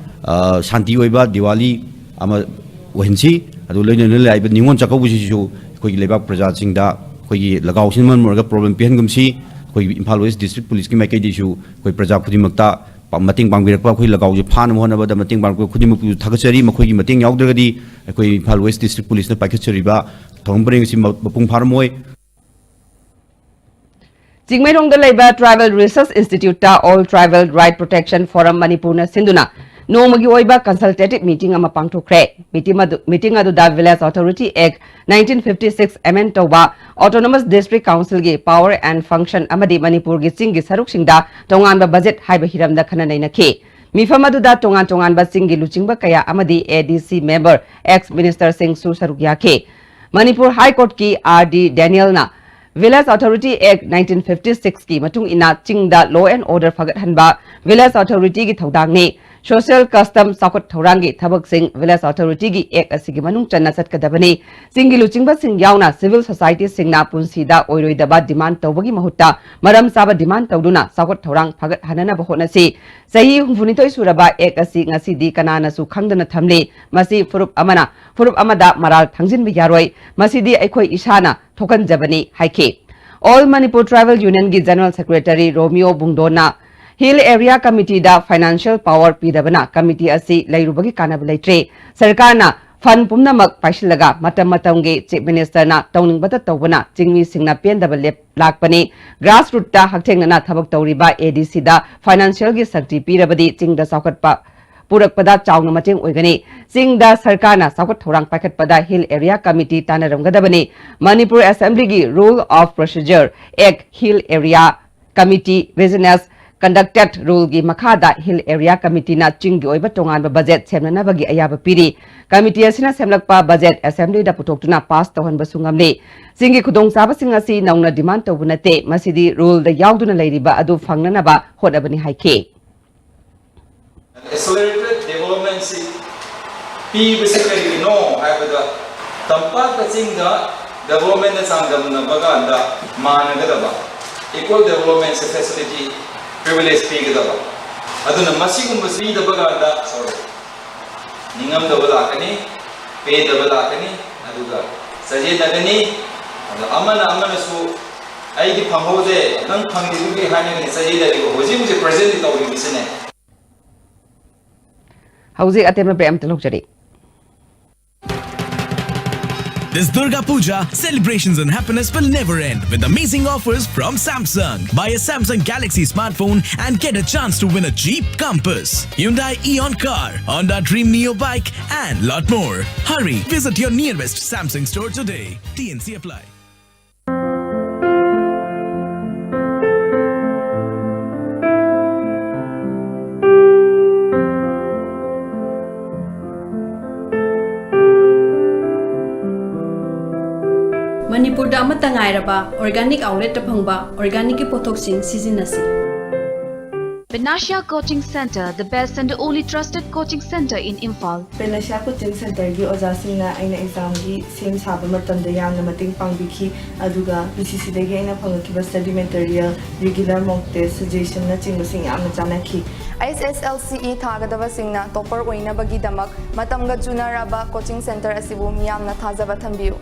ꯑ, ꯁꯥꯟꯇꯤ ꯑꯣꯏꯕ ꯗꯤꯋꯥꯂꯤ ꯑꯃ ꯑꯣꯏꯍꯟꯁꯤ꯫ ꯑꯗꯨ ꯂꯣꯏꯅꯅ ꯂꯥꯛꯏꯕ ꯅꯤꯉꯣꯜ ꯆꯥꯛꯀꯧꯕꯁꯤꯁꯨ ꯑꯩꯈꯣꯏꯒꯤ ꯂꯩꯕꯥꯛ ꯄ꯭ꯔꯖꯥꯁꯤꯡꯗ ꯑꯩꯈꯣꯏꯒꯤ ꯂꯒꯥꯎꯁꯤꯅ ꯃꯔꯝ ꯑꯣꯏꯔꯒ ꯄ꯭ꯔꯣꯕ꯭ꯂꯦꯝ ꯄꯤꯍꯟꯒꯨꯝꯁꯤ꯫ ꯑꯩꯈꯣꯏꯒꯤ ꯏꯝꯐꯥꯜ ꯋꯦꯁ ꯗꯤꯁꯇ꯭ꯔꯤꯛ ꯄꯨꯂꯤꯁꯀꯤ ꯃꯥꯏꯀꯩꯗꯒꯤꯁꯨ ꯑꯩꯈꯣꯏ ꯄ꯭ꯔꯖꯥ ꯈꯨꯗꯤꯡꯃꯛꯇ ꯄ-, ꯃꯇꯦꯡ ꯄꯥꯡꯕꯤꯔꯛꯄ, ꯑꯩꯈꯣꯏ ꯂꯒꯥꯎꯁꯦ ꯐꯥꯅꯕ ꯍꯣꯠꯅꯕꯗ ꯃꯇꯦꯡ ꯄꯥꯡꯕꯤꯔꯛꯄ ꯈꯨꯗꯤꯡꯃꯛꯄꯨꯁꯨ ꯊꯥꯒꯠꯆꯔꯤ꯫ ꯃꯈꯣꯏꯒꯤ ꯃꯇꯦꯡ ꯌꯥꯎꯗ꯭ꯔꯒꯗꯤ ꯑꯩꯈꯣꯏ ꯏꯝꯐꯥꯜ ꯋꯦꯁ ꯗꯤꯁꯇ꯭ꯔꯤꯛ ꯄꯨꯂꯤꯁꯅ ꯄꯥꯏꯈꯠꯆꯔꯤꯕ ꯊꯧꯔꯝ ꯄꯔꯦꯡ ꯑꯁꯤ ꯃ-, ꯃꯄꯨꯡ ꯐꯥꯔꯝꯃꯣꯏ꯫ ꯆꯤꯡꯃꯩꯔꯣꯡꯗ ꯂꯩꯕ Tribal Research Institute ꯇ All Tribal Right Protection Forum ꯃꯅꯤꯄꯨꯔꯅ ꯁꯤꯟꯗꯨꯅ ꯅꯣꯡꯃꯒꯤ ꯑꯣꯏꯕ consultative meeting ꯑꯃ ꯄꯥꯡꯊꯣꯛꯈ꯭ꯔꯦ꯫ Meeting ꯑꯗꯨ, meeting ꯑꯗꯨꯗ Village Authority Act nineteen fifty six amend ꯇꯧꯕ, Autonomous District Council ꯒꯤ power and function ꯑꯃꯗꯤ ꯃꯅꯤꯄꯨꯔꯒꯤ ꯆꯤꯡꯒꯤ ꯁꯔꯨꯛꯁꯤꯡꯗ ꯇꯣꯉꯥꯟꯕ budget ꯍꯥꯏꯕ ꯍꯤꯔꯝꯗ ꯈꯟꯅ ꯅꯩꯅꯈꯤ꯫ ꯃꯤꯐꯝ ꯑꯗꯨꯗ ꯇꯣꯉꯥꯟ ꯇꯣꯉꯥꯟꯕ ꯆꯤꯡꯒꯤ ꯂꯨꯆꯤꯡꯕ ꯀꯌꯥ ꯑꯃꯗꯤ A D C member, ex minister ꯁꯤꯡꯁꯨ ꯁꯔꯨꯛ ꯌꯥꯈꯤ꯫ ꯃꯅꯤꯄꯨꯔ High Court ꯀꯤ R D Daniel ꯅ Village Authority Act nineteen fifty six ꯀꯤ ꯃꯇꯨꯡ ꯏꯟꯅ ꯆꯤꯡꯗ law and order ꯐꯒꯠꯍꯟꯕ Village Authority ꯒꯤ ꯊꯧꯗꯥꯡꯅꯤ꯫ Social Custom ꯆꯥꯎꯈꯠ ꯊꯧꯔꯥꯡꯒꯤ ꯊꯕꯛꯁꯤꯡ Village Authority ꯒꯤ Act ꯑꯁꯤꯒꯤ ꯃꯅꯨꯡ ꯆꯟꯅ ꯆꯠꯀꯗꯕꯅꯤ꯫ ꯆꯤꯡꯒꯤ ꯂꯨꯆꯤꯡꯕꯁꯤꯡ ꯌꯥꯎꯅ civil society ꯁꯤꯡꯅ ꯄꯨꯟꯁꯤꯗ ꯑꯣꯏꯔꯣꯏꯗꯕ demand ꯇꯧꯕꯒꯤ ꯃꯍꯨꯠꯇ ꯃꯔꯝ ꯆꯥꯕ demand ꯇꯧꯗꯨꯅ ꯆꯥꯎꯈꯠ ꯊꯧꯔꯥꯡ ꯐꯒꯠꯍꯟꯅꯅꯕ ꯍꯣꯠꯅꯁꯤ꯫ ꯆꯍꯤ ꯍꯨꯝꯐꯨꯅꯤꯊꯣꯏ ꯁꯨꯔꯕ Act ꯑꯁꯤ ꯉꯁꯤꯗꯤ ꯀꯅꯥꯅꯁꯨ ꯈꯪꯗꯅ ꯊꯝꯂꯤ꯫ ꯃꯁꯤ ꯐꯨꯔꯨꯞ ꯑꯃꯅ ꯐꯨꯔꯨꯞ ꯑꯃꯗ ꯃꯔꯥꯜ ꯊꯥꯡꯖꯤꯟꯕ ꯌꯥꯔꯣꯏ꯫ ꯃꯁꯤꯗꯤ ꯑꯩꯈꯣꯏ ꯏꯁꯥꯅ ꯊꯣꯛꯍꯟꯖꯕꯅꯤ ꯍꯥꯏꯈꯤ꯫ All Manipur Tribal Union ꯒꯤ General Secretary ꯔꯣꯃꯤꯌꯣ ꯕꯨꯡꯗꯣꯟꯅ Hill Area Committee ꯗ financial power ꯄꯤꯗꯕꯅ committee ꯑꯁꯤ ꯂꯩꯔꯨꯕꯒꯤ ꯀꯥꯟꯅꯕ ꯂꯩꯇ꯭ꯔꯦ꯫ ꯁꯔꯀꯥꯔꯅ fund ꯄꯨꯝꯅꯃꯛ ꯄꯥꯏꯁꯤꯜꯂꯒ ꯃꯇꯝ ꯃꯇꯝꯒꯤ Chief Minister ꯅ ꯇꯧꯅꯤꯡꯕꯇ ꯇꯧꯕꯅ ꯆꯤꯡꯃꯤꯁꯤꯡꯅ ꯄꯦꯟꯗꯕ ꯂꯦꯞ-, ꯂꯥꯛꯄꯅꯤ꯫ Grassroot ꯇ ꯍꯛꯊꯦꯡꯅꯅ ꯊꯕꯛ ꯇꯧꯔꯤꯕ A D C the financial ꯒꯤ ꯁꯛꯇꯤ ꯄꯤꯔꯕꯗꯤ ꯆꯤꯡꯗ ꯆꯥꯎꯈꯠꯄ ꯄꯨꯔꯛꯄꯗ ꯆꯥꯎꯅ ꯃꯇꯦꯡ ꯑꯣꯏꯒꯅꯤ꯫ ꯆꯤꯡꯗ ꯁꯔꯀꯥꯔꯅ ꯆꯥꯎꯈꯠ ꯊꯧꯔꯥꯡ ꯄꯥꯏꯈꯠꯄꯗ Hill Area Committee ꯇꯥꯟꯅꯔꯝꯒꯗꯕꯅꯤ꯫ Manipur Assembly ꯒꯤ Rule of Procedure Act Hill Area Committee Business Conducted Rule ꯒꯤ ꯃꯈꯥꯗ Hill Area Committee ꯅ ꯆꯤꯡꯒꯤ ꯑꯣꯏꯕ ꯇꯣꯉꯥꯟꯕ budget ꯁꯦꯝꯅꯅꯕꯒꯤ ꯑꯌꯥꯕ ꯄꯤꯔꯤ꯫ Committee ꯑꯁꯤꯅ ꯁꯦꯝꯂꯛꯄ budget Assembly ꯗ ꯄꯨꯊꯣꯛꯇꯨꯅ pass ꯇꯧꯍꯟꯕꯁꯨ ꯉꯝꯂꯤ꯫ ꯆꯤꯡꯒꯤ ꯈꯨꯗꯣꯡꯆꯥꯕꯁꯤꯡ ꯑꯁꯤ ꯅꯧꯅ demand ꯇꯧꯕ ꯅꯠꯇꯦ, ꯃꯁꯤꯗꯤ rule ꯗ ꯌꯥꯎꯗꯨꯅ ꯂꯩꯔꯤꯕ ꯑꯗꯨ ꯐꯪꯅꯅꯕ ꯍꯣꯠꯅꯕꯅꯤ ꯍꯥꯏꯈꯤ꯫ Accelerated development ꯁꯤ ꯄꯤꯕꯁꯤ ꯀꯔꯤꯒꯤꯅꯣ ꯍꯥꯏꯕꯗ, ꯇꯝꯄꯥꯛꯀ ꯆꯤꯡꯒ development ꯅ ꯆꯥꯡꯗꯝꯅꯕ ꯀꯥꯟꯗ ꯃꯥꯟꯅꯒꯗꯕ, equal development ꯁꯦ facility, privilege ꯄꯤꯒꯗꯕ꯫ ꯑꯗꯨꯅ ꯃꯁꯤꯒꯨꯝꯕ ꯄꯤꯗꯕ ꯀꯥꯟꯗ, sorry, ꯅꯤꯡꯉꯝꯗꯕ ꯂꯥꯛꯀꯅꯤ, ꯄꯦꯟꯗꯕ ꯂꯥꯛꯀꯅꯤ, ꯑꯗꯨꯒ ꯆꯌꯦꯠꯅꯒꯅꯤ꯫ ꯑꯗꯣ ꯑꯃꯅ ꯑꯃꯅꯁꯨ "ꯑꯩꯗꯤ ꯐꯪꯍꯧꯗꯦ, ꯅꯪ ꯐꯪꯉꯤꯗꯨꯗꯤ" ꯍꯥꯏꯅꯒꯅꯤ, ꯆꯌꯦꯠꯅꯔꯤꯕ ꯍꯧꯖꯤꯛ ꯍꯧꯖꯤꯛ present ꯇꯧꯔꯤꯕꯁꯤꯅꯦ꯫ ꯍꯧꯖꯤꯛ ꯑꯇꯦꯟꯕ break ꯑꯃꯇ ꯂꯧꯖꯔꯤ꯫ This Durga Puja, celebrations and happiness will never end with amazing offers from Samsung. Buy a Samsung Galaxy smartphone and get a chance to win a Jeep Compass, Hyundai Eon car, Honda Dream Neo bike, and lot more. Hurry, visit your nearest Samsung store today. T N C apply. ꯃꯅꯤꯄꯨꯔꯗ ꯑꯃꯠꯇ ꯉꯥꯏꯔꯕ organic outlet ꯇ ꯐꯪꯕ organic ꯀꯤ ꯄꯣꯠꯊꯣꯛꯁꯤꯡ ꯁꯤꯖꯤꯟꯅꯁꯤ꯫ Panacea Coaching Center, the best and the only trusted coaching center in Imphal. Penasia coaching ꯁꯦꯟꯇꯔꯒꯤ ꯑꯣꯖꯥꯁꯤꯡꯅ ꯑꯩꯅ ꯑꯦꯛꯖꯥꯝꯒꯤ ꯁꯦꯝ ꯁꯥꯕ ꯃꯇꯝꯗ ꯌꯥꯝꯅ ꯃꯇꯦꯡ ꯄꯥꯡꯕꯤꯈꯤ꯫ ꯑꯗꯨꯒ ꯄꯤ ꯁꯤ ꯁꯤꯗꯒꯤ ꯑꯩꯅ ꯐꯪꯉꯛꯈꯤꯕ ꯁ꯭ꯇꯗꯤ ꯃꯦꯇꯔꯤꯌꯦꯜ, ꯔꯤꯒꯨꯂꯔ ꯃꯣꯛ ꯇꯦꯁ, ꯁꯖꯦꯁꯟꯅꯆꯤꯡꯕꯁꯤꯡ ꯌꯥꯝꯅ ꯆꯥꯟꯅꯈꯤ꯫ ꯑꯦꯁ ꯑꯦꯁ ꯑꯦꯜ ꯁꯤ ꯏ ꯊꯥꯒꯗꯕꯁꯤꯡꯅ ꯇꯣꯄꯔ ꯑꯣꯏꯅꯕꯒꯤꯗꯃꯛ ꯃꯇꯝꯒ ꯆꯨꯅꯔꯕ ꯀꯣꯆꯤꯡ ꯁꯦꯟꯇꯔ ꯑꯁꯤꯕꯨ ꯃꯤꯌꯥꯝꯅ ꯊꯥꯖꯕ ꯊꯝꯕꯤꯌꯨ꯫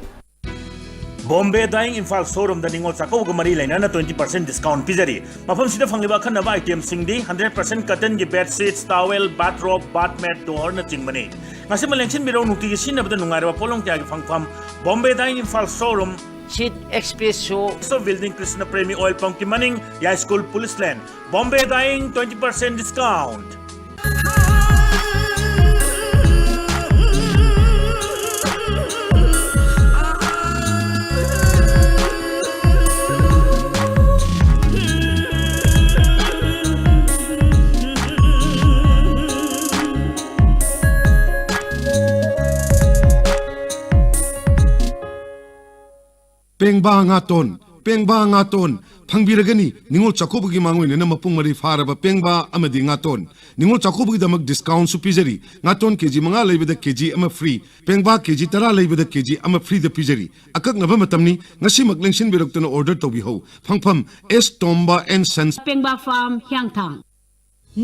ꯕꯣꯝꯕꯦ ꯗꯥꯏꯌꯤꯡ ꯏꯝꯐꯥꯜ ꯁꯣꯔꯨꯝꯗ ꯅꯤꯉꯣꯜ ꯆꯥꯛꯀꯧꯕꯒ ꯃꯔꯤ ꯂꯩꯅꯅ twenty percent discount ꯄꯤꯖꯔꯤ꯫ ꯃꯐꯝꯁꯤꯗ ꯐꯪꯂꯤꯕ ꯑꯈꯟꯅꯕ itemꯁꯤꯡꯗꯤ hundred percent cottonꯒꯤ bed sheets, towel, bath robe, bath mat, doorꯅꯆꯤꯡꯕꯅꯤ꯫ ꯉꯁꯤꯃꯛ ꯂꯦꯡꯁꯤꯟꯕꯤꯔꯛꯎ, ꯅꯨꯡꯇꯤꯒꯤ ꯁꯤꯖꯤꯟꯅꯕꯗ ꯅꯨꯡꯉꯥꯏꯔꯕ ꯄꯣꯠꯂꯝ ꯀꯌꯥꯒꯤ ꯐꯪꯐꯝ Bombay dying Imphal showroom. Sheet, Express Show, So building Krishna Premi Oil Pumpꯀꯤ ꯃꯅꯤꯡ, ꯌꯥꯏꯁ꯭ꯀꯨꯜ, police lane꯫ Bombay dying twenty percent discount꯫ ꯄꯦꯡꯕꯥ ꯉꯥꯇꯣꯟ, ꯄꯦꯡꯕꯥ ꯉꯥꯇꯣꯟ ꯐꯪꯕꯤꯔꯒꯅꯤ꯫ ꯅꯤꯉꯣꯜ ꯆꯥꯛꯀꯧꯕꯒꯤ ꯃꯥꯡꯑꯣꯏꯅꯅ ꯃꯄꯨꯡ ꯃꯔꯩ ꯐꯥꯔꯕ ꯄꯦꯡꯕꯥ ꯑꯃꯗꯤ ꯉꯥꯇꯣꯟ꯫ ꯅꯤꯉꯣꯜ ꯆꯥꯛꯀꯧꯕꯒꯤꯗꯃꯛ discountꯁꯨ ꯄꯤꯖꯔꯤ꯫ ꯉꯥꯇꯣꯟ ꯀꯦ ꯖꯤ ꯃꯉꯥ ꯂꯩꯕꯗ ꯀꯦ ꯖꯤ ꯑꯃ free, ꯄꯦꯡꯕꯥ ꯀꯦ ꯖꯤ ꯇꯔꯥ ꯂꯩꯕꯗ ꯀꯦ ꯖꯤ ꯑꯃ freeꯗ ꯄꯤꯖꯔꯤ꯫ ꯑꯀꯛꯅꯕ ꯃꯇꯝꯅꯤ, ꯉꯁꯤꯃꯛ ꯂꯦꯡꯁꯤꯟꯕꯤꯔꯛꯇꯨꯅ order ꯇꯧꯕꯤꯍꯧ꯫ ꯐꯪꯐꯝ ꯑꯦꯁ ꯇꯣꯝꯕ and Sons꯫ ꯄꯦꯡꯕꯥ ꯐꯥꯔꯝ, ꯍꯤꯌꯥꯡꯊꯥꯡ꯫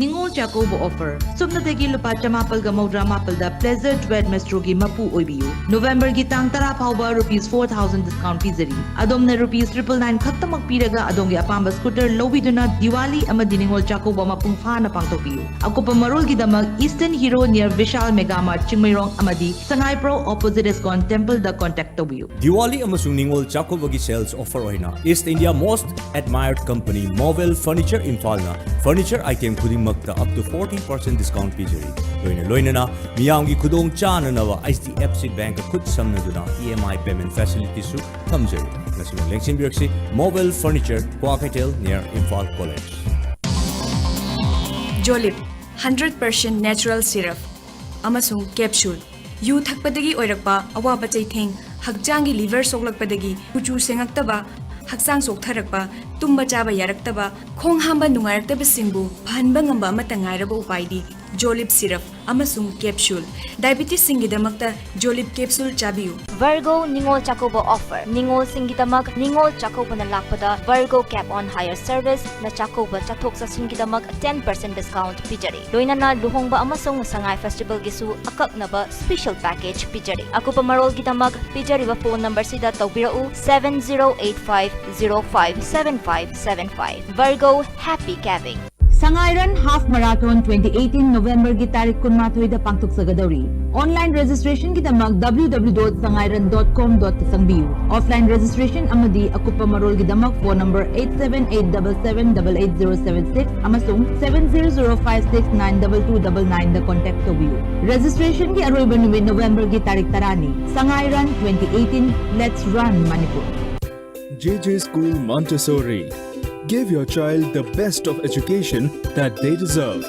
ꯅꯤꯉꯣꯜ ꯆꯥꯛꯀꯧꯕ offer꯫ ꯁꯨꯞꯅꯇꯒꯤ ꯂꯨꯄꯥ ꯆꯃꯥꯄꯜꯒ ꯃꯧꯗ꯭ꯔꯥ ꯃꯥꯄꯜꯗ Pleasure Duet Maestroꯒꯤ ꯃꯄꯨ ꯑꯣꯏꯕꯤꯌꯨ꯫ Novemberꯒꯤ ꯇꯥꯡ ꯇꯔꯥ ꯐꯥꯎꯕ rupees four thousand discount ꯄꯤꯖꯔꯤ꯫ ꯑꯗꯣꯝꯅ rupees triple nine ꯈꯛꯇꯃꯛ ꯄꯤꯔꯒ ꯑꯗꯣꯝꯒꯤ ꯑꯄꯥꯝꯕ scooter ꯂꯧꯕꯤꯗꯨꯅ ꯗꯤꯋꯥꯂꯤ ꯑꯃꯗꯤ ꯅꯤꯉꯣꯜ ꯆꯥꯛꯀꯧꯕ ꯃꯄꯨꯡ ꯐꯥꯅ ꯄꯥꯡꯊꯣꯛꯄꯤꯌꯨ꯫ ꯑꯀꯨꯞꯄ ꯃꯔꯣꯜꯒꯤꯗꯃꯛ Eastern Hero near Vishal Mega Mart Chingmeirong ꯑꯃꯗꯤ ꯁꯉꯥꯏꯄ꯭ꯔꯧ opposite ISKCON templeꯗ contact ꯇꯧꯕꯤꯌꯨ꯫ ꯗꯤꯋꯥꯂꯤ ꯑꯃꯁꯨꯡ ꯅꯤꯉꯣꯜ ꯆꯥꯛꯀꯧꯕꯒꯤ sales offer ꯑꯣꯏꯅ East India most admired company Movel Furniture ꯏꯝꯐꯥꯜꯅ furniture item ꯈꯨꯗꯤꯡꯃꯛꯇ up to forty percent discount ꯄꯤꯖꯔꯤ꯫ ꯂꯣꯏꯅ ꯂꯣꯏꯅꯅ ꯃꯤꯌꯥꯝꯒꯤ ꯈꯨꯗꯣꯡ ꯆꯥꯅꯅꯕ H D F C Bankꯀ ꯈꯨꯠ ꯁꯝꯅꯗꯨꯅ E M I payment facilityꯁꯨ ꯊꯝꯖꯔꯤ꯫ ꯉꯁꯤꯃꯛ ꯂꯦꯡꯁꯤꯟꯕꯤꯔꯛꯁꯤ, Movel Furniture, Kwakeithel near Imphal College꯫ ꯖꯣꯂꯤꯞ, hundred percent natural syrup ꯑꯃꯁꯨꯡ capsule꯫ ꯌꯨ ꯊꯛꯄꯗꯒꯤ ꯑꯣꯏꯔꯛꯄ ꯑꯋꯥꯕ ꯆꯩꯊꯦꯡ, ꯍꯛꯆꯥꯡꯒꯤ liver ꯁꯣꯛꯂꯛꯄꯗꯒꯤ ꯀꯨꯆꯨ ꯁꯦꯡꯉꯛꯇꯕ, ꯍꯛꯆꯥꯡ ꯆꯣꯛꯊꯔꯛꯄ, ꯇꯨꯝꯕ ꯆꯥꯕ ꯌꯥꯔꯛꯇꯕ, ꯈꯣꯡ ꯍꯥꯝꯕ ꯅꯨꯡꯉꯥꯏꯔꯛꯇꯕꯁꯤꯡꯕꯨ ꯐꯍꯟꯕ ꯉꯝꯕ ꯑꯃꯠꯇ ꯉꯥꯏꯔꯕ ꯎꯄꯥꯏꯗꯤ ꯖꯣꯂꯤꯞ ꯁꯤꯔꯞ ꯑꯃꯁꯨꯡ capsule. ꯗꯥꯏꯕꯤꯇꯤꯁꯁꯤꯡꯒꯤꯗꯃꯛꯇ ꯖꯣꯂꯤꯞ capsule ꯆꯥꯕꯤꯌꯨ꯫ Virgo Ningol Chakkouba offer꯫ ꯅꯤꯉꯣꯜꯁꯤꯡꯒꯤꯗꯃꯛ ꯅꯤꯉꯣꯜ ꯆꯥꯛꯀꯧꯕꯅ ꯂꯥꯛꯄꯗ Virgo Cab on Hire Service ꯅ ꯆꯥꯛꯀꯧꯕ ꯆꯠꯊꯣꯛ ꯆꯠꯁꯤꯟꯒꯤꯗꯃꯛ ten percent discount ꯄꯤꯖꯔꯤ꯫ ꯂꯣꯏꯅꯅ ꯂꯨꯍꯣꯡꯕ ꯑꯃꯁꯨꯡ ꯁꯉꯥꯏ festival ꯒꯤꯁꯨ ꯑꯀꯛꯅꯕ special package ꯄꯤꯖꯔꯤ꯫ ꯑꯀꯨꯞꯄ ꯃꯔꯣꯜꯒꯤꯗꯃꯛ ꯄꯤꯖꯔꯤꯕ phone number ꯁꯤꯗ ꯇꯧꯕꯤꯔꯛꯎ, seven zero eight five zero five seven five seven five꯫ Virgo, happy cabbing! Sangairan Half Marathon twenty eighteen November ꯒꯤ ꯇꯥꯔꯤꯛ ꯀꯨꯟꯃꯥꯊꯣꯏꯗ ꯄꯥꯡꯊꯣꯛꯆꯒꯗꯧꯔꯤ꯫ Online registration ꯒꯤꯗꯃꯛ W W W dot sangairan dot com ꯗ ꯆꯪꯕꯤꯌꯨ꯫ Offline registration ꯑꯃꯗꯤ ꯑꯀꯨꯞꯄ ꯃꯔꯣꯜꯒꯤꯗꯃꯛ phone number eight seven eight double seven double eight zero seven six ꯑꯃꯁꯨꯡ seven zero zero five six nine double two double nine ꯗ contact ꯇꯧꯕꯤꯌꯨ꯫ Registration ꯒꯤ ꯑꯔꯣꯏꯕ ꯅꯨꯃꯤꯠ November ꯒꯤ ꯇꯥꯔꯤꯛ ꯇꯔꯥꯅꯤ꯫ Sangairan twenty eighteen, let's run Manipur! J J School Montessori. Give your child the best of education that they deserve.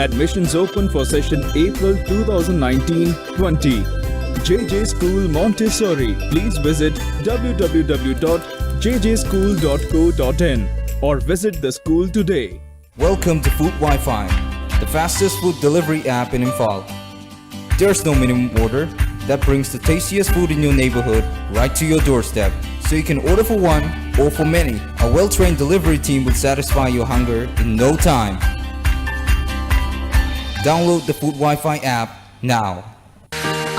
Admissions open for session April two thousand nineteen twenty. J J School Montessori. Please visit W W W dot J J school dot co dot in or visit the school today. Welcome to Food Wi-Fi, the fastest food delivery app in Imphal. There's no minimum order that brings the tastiest food in your neighborhood right to your doorstep, so you can order for one or for many. A well-trained delivery team will satisfy your hunger in no time. Download the Food Wi-Fi app now.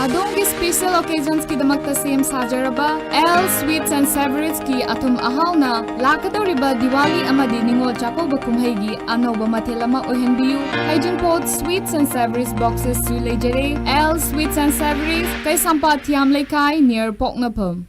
ꯑꯗꯣꯝꯒꯤ special occasions ꯀꯤꯗꯃꯛꯇ ꯁꯦꯝ ꯁꯥꯖꯔꯕ L Sweets and Savories ꯀꯤ ꯑꯊꯨꯝ ꯑꯍꯥꯎꯅ ꯂꯥꯛꯀꯗꯧꯔꯤꯕ ꯗꯤꯋꯥꯂꯤ ꯑꯃꯗꯤ ꯅꯤꯉꯣꯜ ꯆꯥꯛꯀꯧꯕ ꯀꯨꯝꯍꯩꯒꯤ ꯑꯅꯧꯕ ꯃꯊꯦꯜ ꯑꯃ ꯑꯣꯏꯍꯟꯕꯤꯌꯨ꯫ ꯍꯩꯖꯤꯡꯄꯣꯠ Sweets and Savouries boxes ꯁꯨ ꯂꯩꯖꯔꯦ꯫ L Sweets and Savouries, ꯀꯩꯁꯥꯝꯄꯥꯠ ꯊꯤꯌꯥꯝ ꯂꯩꯀꯥꯏ, near ꯄꯣꯛꯅꯐꯝ꯫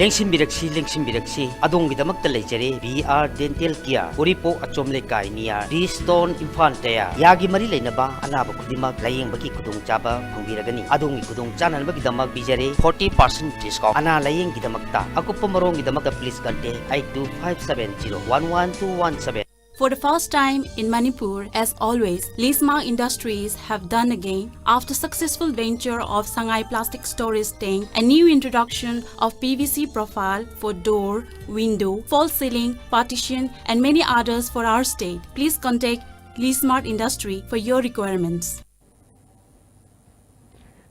ꯂꯦꯡꯁꯤꯟꯕꯤꯔꯛꯁꯤ, ꯂꯦꯡꯁꯤꯟꯕꯤꯔꯛꯁꯤ, ꯑꯗꯣꯝꯒꯤꯗꯃꯛꯇ ꯂꯩꯖꯔꯦ B R Dental Care, ꯎꯔꯤꯄꯣꯛ ꯑꯆꯣꯝ ꯂꯩꯀꯥꯏ near D Stone, ꯏꯝꯐꯥꯜ ꯇꯌꯥ꯫ ꯌꯥꯒꯤ ꯃꯔꯤ ꯂꯩꯅꯕ ꯑꯅꯥꯕ ꯈꯨꯗꯤꯡꯃꯛ ꯂꯥꯌꯦꯡꯕꯒꯤ ꯈꯨꯗꯣꯡꯆꯥꯕ ꯐꯪꯕꯤꯔꯒꯅꯤ꯫ ꯑꯗꯣꯝꯒꯤ ꯈꯨꯗꯣꯡ ꯆꯥꯅꯅꯕꯒꯤꯗꯃꯛ ꯄꯤꯖꯔꯦ forty percent discount꯫ ꯑꯅꯥ ꯂꯥꯌꯦꯡꯒꯤꯗꯃꯛꯇ, ꯑꯀꯨꯞꯄ ꯃꯔꯣꯜꯒꯤꯗꯃꯛꯇ please contact eight two five seven zero one one two one seven꯫ For the first time in Manipur, as always, Lismar Industries have done again after successful venture of Sangai Plastic Storage Tank, a new introduction of P V C profile for door, window, false ceiling, partition, and many others for our state. Please contact Lismart Industry for your requirements.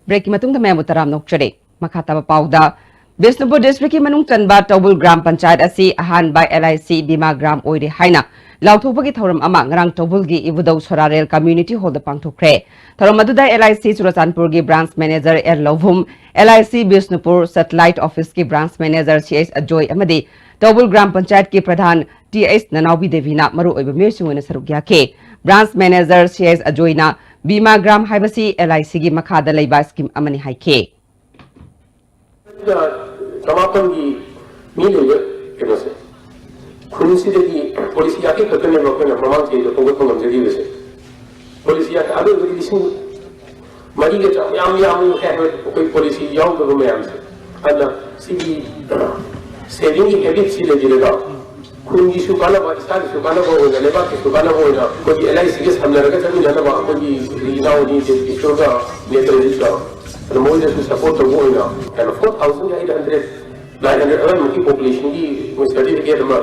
Break ꯀꯤ ꯃꯇꯨꯡꯗ ꯃꯌꯥꯝꯕꯨ ꯇꯔꯥꯝꯅ ꯑꯣꯛꯆꯔꯤ꯫ ꯃꯈꯥ ꯇꯥꯕ ꯄꯥꯎꯗ, Bishnupur district ꯀꯤ ꯃꯅꯨꯡ ꯆꯟꯕ ꯇꯧꯕꯨꯜ ꯒ꯭ꯔꯥꯝ ꯄꯟꯆꯥꯌꯠ ꯑꯁꯤ ꯑꯍꯥꯟꯕ L I C bima gram ꯑꯣꯏꯔꯦ ꯍꯥꯏꯅ ꯂꯥꯎꯊꯣꯛꯄꯒꯤ ꯊꯧꯔꯝ ꯑꯃ ꯉꯔꯥꯡ ꯇꯧꯕꯨꯜꯒꯤ ꯏꯕꯨꯙꯧ ꯁꯣꯔꯥꯔꯦꯜ community hall ꯗ ꯄꯥꯡꯊꯣꯛꯈ꯭ꯔꯦ꯫ ꯊꯧꯔꯝ ꯑꯗꯨꯗ L I C ꯆꯨꯔꯆꯥꯟꯄꯨꯔꯒꯤ branch manager L ꯂꯧꯚꯨꯝ, L I C Bishnupur satellite office ꯀꯤ branch manager C H Ajoy ꯑꯃꯗꯤ ꯇꯧꯕꯨꯜ ꯒ꯭ꯔꯥꯝ ꯄꯟꯆꯥꯌꯠꯀꯤ ꯄ꯭ꯔꯙꯥꯟ T H ꯅꯅꯥꯎꯕꯤ ꯗꯦꯕꯤꯅ ꯃꯔꯨꯑꯣꯏꯕ ꯃꯤꯑꯣꯏꯁꯤꯡ ꯑꯣꯏꯅ ꯁꯔꯨꯛ ꯌꯥꯈꯤ꯫ Branch manager C H ꯑꯖꯣꯏꯅ ꯕꯤꯃꯥ ꯒ꯭ꯔꯥꯝ ꯍꯥꯏꯕꯁꯤ L I C ꯒꯤ ꯃꯈꯥꯗ ꯂꯩꯕ scheme ꯑꯃꯅꯤ ꯍꯥꯏꯈꯤ꯫ ꯆꯃꯥꯄꯟꯒꯤ ꯃꯤ ꯂꯩꯕ ꯀꯩꯅꯣꯁꯦ, ꯈꯨꯟꯁꯤꯗꯒꯤ policy ꯌꯥꯡꯈꯩ ꯈꯛꯇꯅꯦꯕ ꯑꯩꯈꯣꯏꯅ ꯃꯃꯥꯡ ꯆꯍꯤꯗ ꯈꯣꯝꯒꯠꯄ ꯉꯝꯖꯈꯤꯕꯁꯦ꯫ Policy ꯌꯥꯡꯈꯩ, ꯑꯗꯨ ꯑꯣꯏꯔꯒꯗꯤ ꯂꯤꯁꯤꯡ ꯃꯔꯤꯒ ꯆꯥꯝꯃ ꯌꯥꯝ ꯌꯥꯝꯃꯤ ꯍꯥꯏꯕ ꯑꯩꯈꯣꯏ policy ꯌꯥꯎꯗꯕ ꯃꯌꯥꯝꯁꯦ꯫ ꯑꯗꯨꯅ ꯁꯤꯒꯤ saving ꯒꯤ habit ꯁꯤ ꯂꯩꯕꯤꯔꯒ ꯈꯨꯟꯒꯤꯁꯨ ꯀꯥꯟꯅꯕ, ꯏꯁꯥꯒꯤꯁꯨ ꯀꯥꯟꯅꯕ ꯑꯣꯏꯅ, ꯂꯩꯕꯥꯛꯀꯤꯁꯨ ꯀꯥꯟꯅꯕ ꯑꯣꯏꯅ ꯑꯩꯈꯣꯏꯒꯤ L I C ꯒ ꯁꯝꯅꯔꯒ ꯆꯠꯃꯤꯟꯅꯅꯕ ꯑꯩꯈꯣꯏꯒꯤ ꯏꯅꯥꯎ ꯑꯅꯤ ꯏꯁꯣꯔꯒ ꯅꯦꯇ꯭ꯔꯖꯤꯠꯀ, ꯑꯗꯣ ꯃꯣꯏꯗꯁꯨ support ꯇꯧꯕ ꯑꯣꯏꯅ ꯀꯩꯅꯣ four thousand eight hundred, nine hundred ꯑꯗꯨꯋꯥꯏꯃꯨꯛꯀꯤ population ꯒꯤ ꯃꯣꯏ certificate ꯑꯃ꯫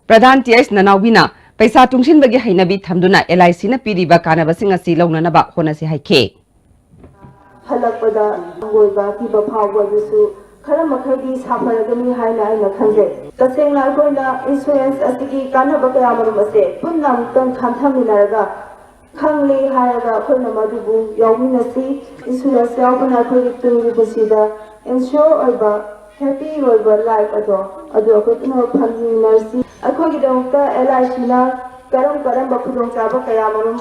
ꯄ꯭ꯔꯙꯥꯟ T H ꯅꯅꯥꯎꯕꯤꯅ ꯄꯩꯁꯥ ꯇꯨꯡꯁꯤꯟꯕꯒꯤ ꯍꯩꯅꯕꯤ ꯊꯝꯗꯨꯅ L I C ꯅ ꯄꯤꯔꯤꯕ ꯀꯥꯟꯅꯕꯁꯤꯡ ꯑꯁꯤ ꯂꯧꯅꯅꯕ ꯍꯣꯠꯅꯁꯤ ꯍꯥꯏꯈꯤ꯫ ꯍꯜꯂꯛꯄꯗ ꯍꯪꯒꯣꯏꯕ ꯀꯤꯕ ꯐꯥꯎꯕ ꯑꯗꯨꯁꯨ ꯈꯔ ꯃꯈꯩꯗꯤ ꯁꯥꯐꯔꯒꯅꯤ ꯍꯥꯏꯅ ꯑꯩꯅ ꯈꯟꯖꯩ꯫ ꯇꯁꯦꯡꯅ ꯑꯩꯈꯣꯏꯅ insurance ꯑꯁꯤꯒꯤ ꯀꯥꯟꯅꯕ ꯀꯌꯥꯃꯔꯨꯝ ꯑꯁꯦ ꯄꯨꯟꯅ ꯑꯃꯨꯛꯇꯪ ꯈꯟꯊꯃꯤꯟꯅꯔꯒ ꯈꯪꯂꯦ ꯍꯥꯏꯔꯒ ꯑꯩꯈꯣꯏꯅ ꯃꯗꯨꯕꯨ ꯌꯥꯎꯃꯤꯟꯅꯁꯤ꯫ Insurance ꯌꯥꯎꯕꯅ ꯑꯩꯈꯣꯏꯒꯤ ꯇꯨꯡꯒꯤ ꯄꯨꯟꯁꯤꯗ ensure ꯑꯣꯏꯕ, happy ꯑꯣꯏꯕ life ꯑꯗꯣ ꯑꯗꯨ ꯑꯩꯈꯣꯏ ꯄꯨꯝꯅꯃꯛ ꯐꯪꯃꯤꯟꯅꯁꯤ꯫ ꯑꯩꯈꯣꯏꯒꯤꯗꯃꯛꯇ L I C ꯅ ꯀꯔꯝ ꯀꯔꯝꯕ ꯈꯨꯗꯣꯡꯆꯥꯕ ꯀꯌꯥꯃꯔꯨꯝ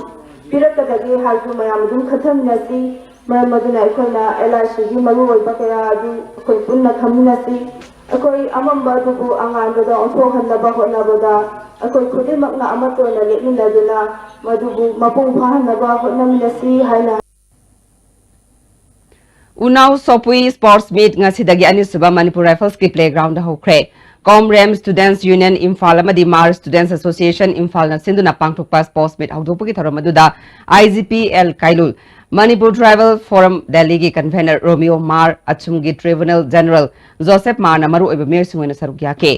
ꯄꯤꯔꯛꯀꯗꯒꯦ ꯍꯥꯏꯕꯗꯨ ꯃꯌꯥꯝ ꯑꯗꯨꯝ ꯈꯟꯊꯃꯤꯟꯅꯁꯤ꯫ ꯃꯔꯝ ꯑꯗꯨꯅ ꯑꯩꯈꯣꯏꯅ L I C ꯒꯤ ꯃꯔꯨꯑꯣꯏꯕ ꯀꯌꯥ ꯑꯗꯨ ꯑꯩꯈꯣꯏ ꯄꯨꯟꯅ ꯈꯪꯃꯤꯟꯅꯁꯤ꯫ ꯑꯩꯈꯣꯏ ꯑꯃꯝꯕ ꯑꯗꯨꯕꯨ ꯑꯉꯥꯟꯕꯗ ꯑꯣꯟꯊꯣꯛꯍꯟꯅꯕ ꯍꯣꯠꯅꯕꯗ ꯑꯩꯈꯣꯏ ꯈꯨꯗꯤꯡꯃꯛꯅ ꯑꯃꯠꯇ ꯑꯣꯏꯅ ꯂꯦꯞꯃꯤꯟꯅꯗꯨꯅ ꯃꯗꯨꯕꯨ ꯃꯄꯨꯡ ꯐꯥꯍꯟꯅꯕ ꯍꯣꯠꯅꯃꯤꯟꯅꯁꯤ ꯍꯥꯏꯅ ꯎꯅꯥꯎ ꯁꯣꯄꯨꯏ sports meet ꯉꯁꯤꯗꯒꯤ ꯑꯅꯤꯁꯨꯕ Manipur Rifles ꯀꯤ playground ꯗ ꯍꯧꯈ꯭ꯔꯦ꯫ ꯀꯣꯝꯔꯦꯝ Students Union ꯏꯝꯐꯥꯜ ꯑꯃꯗꯤ ꯃꯥꯔ Students Association ꯏꯝꯐꯥꯜꯅ ꯁꯤꯟꯗꯨꯅ ꯄꯥꯡꯊꯣꯛꯄ sports meet ꯍꯧꯗꯣꯛꯄꯒꯤ ꯊꯧꯔꯝ ꯑꯗꯨꯗ I G P L ꯀꯥꯏꯂꯨꯜ, Manipur Tribal Forum Delhiꯒꯤ convener ꯔꯣꯃꯤꯑꯣ ꯃꯥꯔ, ꯑꯆꯨꯝꯒꯤ Tribunal General ꯖꯣꯁꯦꯐ ꯃꯥꯔꯅ ꯃꯔꯨꯑꯣꯏꯕ ꯃꯤꯑꯣꯏꯁꯤꯡ ꯑꯣꯏꯅ ꯁꯔꯨꯛ ꯌꯥꯈꯤ꯫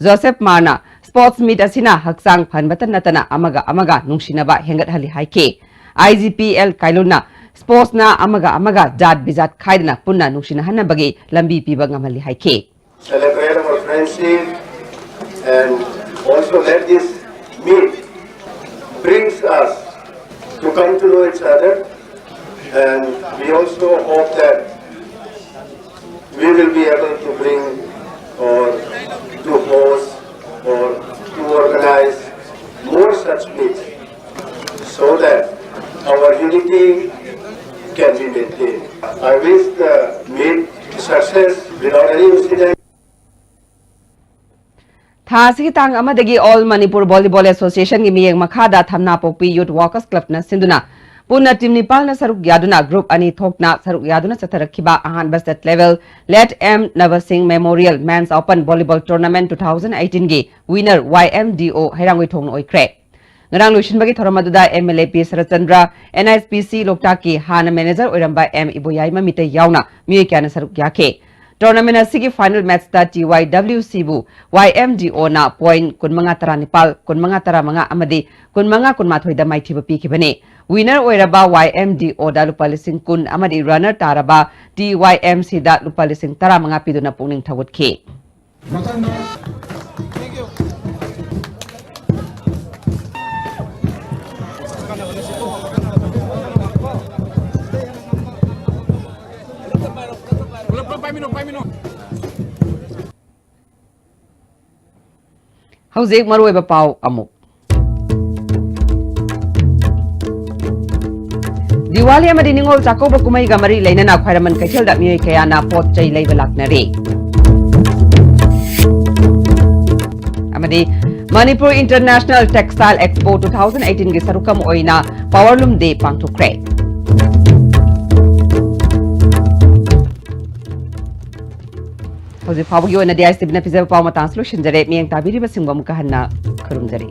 ꯖꯣꯁꯦꯐ ꯃꯥꯔꯅ sports meet ꯑꯁꯤꯅ ꯍꯛꯆꯥꯡ ꯐꯍꯟꯕꯇ ꯅꯠꯇꯅ ꯑꯃꯒ ꯑꯃꯒ ꯅꯨꯡꯁꯤꯅꯕ ꯍꯦꯟꯒꯠꯍꯜꯂꯤ ꯍꯥꯏꯈꯤ꯫ I G P L ꯀꯥꯏꯂꯨꯜꯅ sportsꯅ ꯑꯃꯒ ꯑꯃꯒ ꯖꯥꯠ ꯕꯤꯖꯥꯠ ꯈꯥꯏꯗꯅ ꯄꯨꯟꯅ ꯅꯨꯡꯁꯤꯅꯍꯟꯅꯕꯒꯤ ꯂꯝꯕꯤ ꯄꯤꯕ ꯉꯝꯍꯜꯂꯤ ꯍꯥꯏꯈꯤ꯫ Celebrate our friendship and also let this meet brings us to come to know each other, and we also hope that we will be able to bring or to host or to organize more such meets so that our unity can be maintained. I wish the meet success without any incident. ꯊꯥ ꯑꯁꯤꯒꯤ ꯇꯥꯡ ꯑꯃꯗꯒꯤ All Manipur Volleyball Associationꯒꯤ ꯃꯤꯠꯌꯦꯡ ꯃꯈꯥꯗ ꯊꯝꯅꯥꯄꯣꯛꯄꯤ Youth Workers Clubꯅ ꯁꯤꯟꯗꯨꯅ ꯄꯨꯟꯅ team ꯅꯤꯄꯥꯜꯅ ꯁꯔꯨꯛ ꯌꯥꯗꯨꯅ group ꯑꯅꯤ ꯊꯣꯛꯅ ꯁꯔꯨꯛ ꯌꯥꯗꯨꯅ ꯆꯠꯊꯔꯛꯈꯤꯕ ꯑꯍꯥꯟꯕ state level Late M Navasing Memorial Men's Open Volleyball Tournament two thousand eighteenꯒꯤ winner Y M D O ꯍꯩꯔꯥꯡꯒꯣꯏꯊꯣꯡꯅ ꯑꯣꯏꯈ꯭ꯔꯦ꯫ ꯉꯔꯥꯡ ꯂꯣꯏꯁꯤꯟꯕꯒꯤ ꯊꯧꯔꯝ ꯑꯗꯨꯗ M L A P Saratchandra, N H P C ꯂꯣꯛꯇꯥꯛꯀꯤ ꯍꯥꯟꯅ manager ꯑꯣꯏꯔꯝꯕ M ꯏꯕꯣꯌꯥꯏꯃ ꯃꯤꯇꯩ ꯌꯥꯎꯅ ꯃꯤꯑꯣꯏ ꯀꯌꯥꯅ ꯁꯔꯨꯛ ꯌꯥꯈꯤ꯫ Tournament ꯑꯁꯤꯒꯤ final matchꯇ T Y W Cꯕꯨ Y M D Oꯅ point ꯀꯨꯟꯃꯉꯥ ꯇꯔꯥꯅꯤꯄꯥꯜ, ꯀꯨꯟꯃꯉꯥ ꯇꯔꯥꯃꯉꯥ ꯑꯃꯗꯤ ꯀꯨꯟꯃꯉꯥ ꯀꯨꯟꯃꯥꯊꯣꯏꯗ ꯃꯥꯏꯊꯤꯕ ꯄꯤꯈꯤꯕꯅꯤ꯫ Winner ꯑꯣꯏꯔꯕ Y M D Oꯗ ꯂꯨꯄꯥ ꯂꯤꯁꯤꯡ ꯀꯨꯟ ꯑꯃꯗꯤ runner ꯇꯥꯔꯕ T Y M Cꯗ ꯂꯨꯄꯥ ꯂꯤꯁꯤꯡ ꯇꯔꯥꯃꯉꯥ ꯄꯤꯗꯨꯅ ꯄꯨꯛꯅꯤꯡ ꯊꯧꯒꯠꯈꯤ꯫ ꯍꯧꯖꯤꯛ ꯃꯔꯨꯑꯣꯏꯕ ꯄꯥꯎ ꯑꯃꯨꯛ꯫ ꯗꯤꯋꯥꯂꯤ ꯑꯃꯗꯤ ꯅꯤꯉꯣꯜ ꯆꯥꯛꯀꯧꯕ ꯀꯨꯝꯍꯩꯒ ꯃꯔꯤ ꯂꯩꯅꯅ ꯈ꯭ꯋꯥꯏꯔꯝꯕꯟ ꯀꯩꯊꯦꯜꯗ ꯃꯤꯑꯣꯏ ꯀꯌꯥꯅ ꯄꯣꯠ ꯆꯩ ꯂꯩꯕ ꯂꯥꯛꯅꯔꯤ꯫ ꯑꯃꯗꯤ Manipur International Textile Expo two thousand eighteenꯒꯤ ꯁꯔꯨꯛ ꯑꯃ ꯑꯣꯏꯅ Powerloom Day ꯄꯥꯡꯊꯣꯛꯈ꯭ꯔꯦ꯫ ꯍꯧꯖꯤꯛ ꯐꯥꯎꯕꯒꯤ ꯑꯣꯏꯅꯗꯤ ꯑꯥꯏ ꯑꯦꯁ ꯇꯤ ꯚꯤꯅ ꯄꯤꯖꯕ ꯄꯥꯎ ꯃꯇꯥꯡꯁꯤ ꯂꯣꯏꯁꯤꯟꯖꯔꯦ꯫ ꯃꯤꯠꯌꯦꯡ ꯇꯥꯕꯤꯔꯤꯕꯁꯤꯡꯕꯨ ꯑꯃꯨꯛꯀ ꯍꯟꯅ ꯈꯨꯔꯨꯝꯖꯔꯤ꯫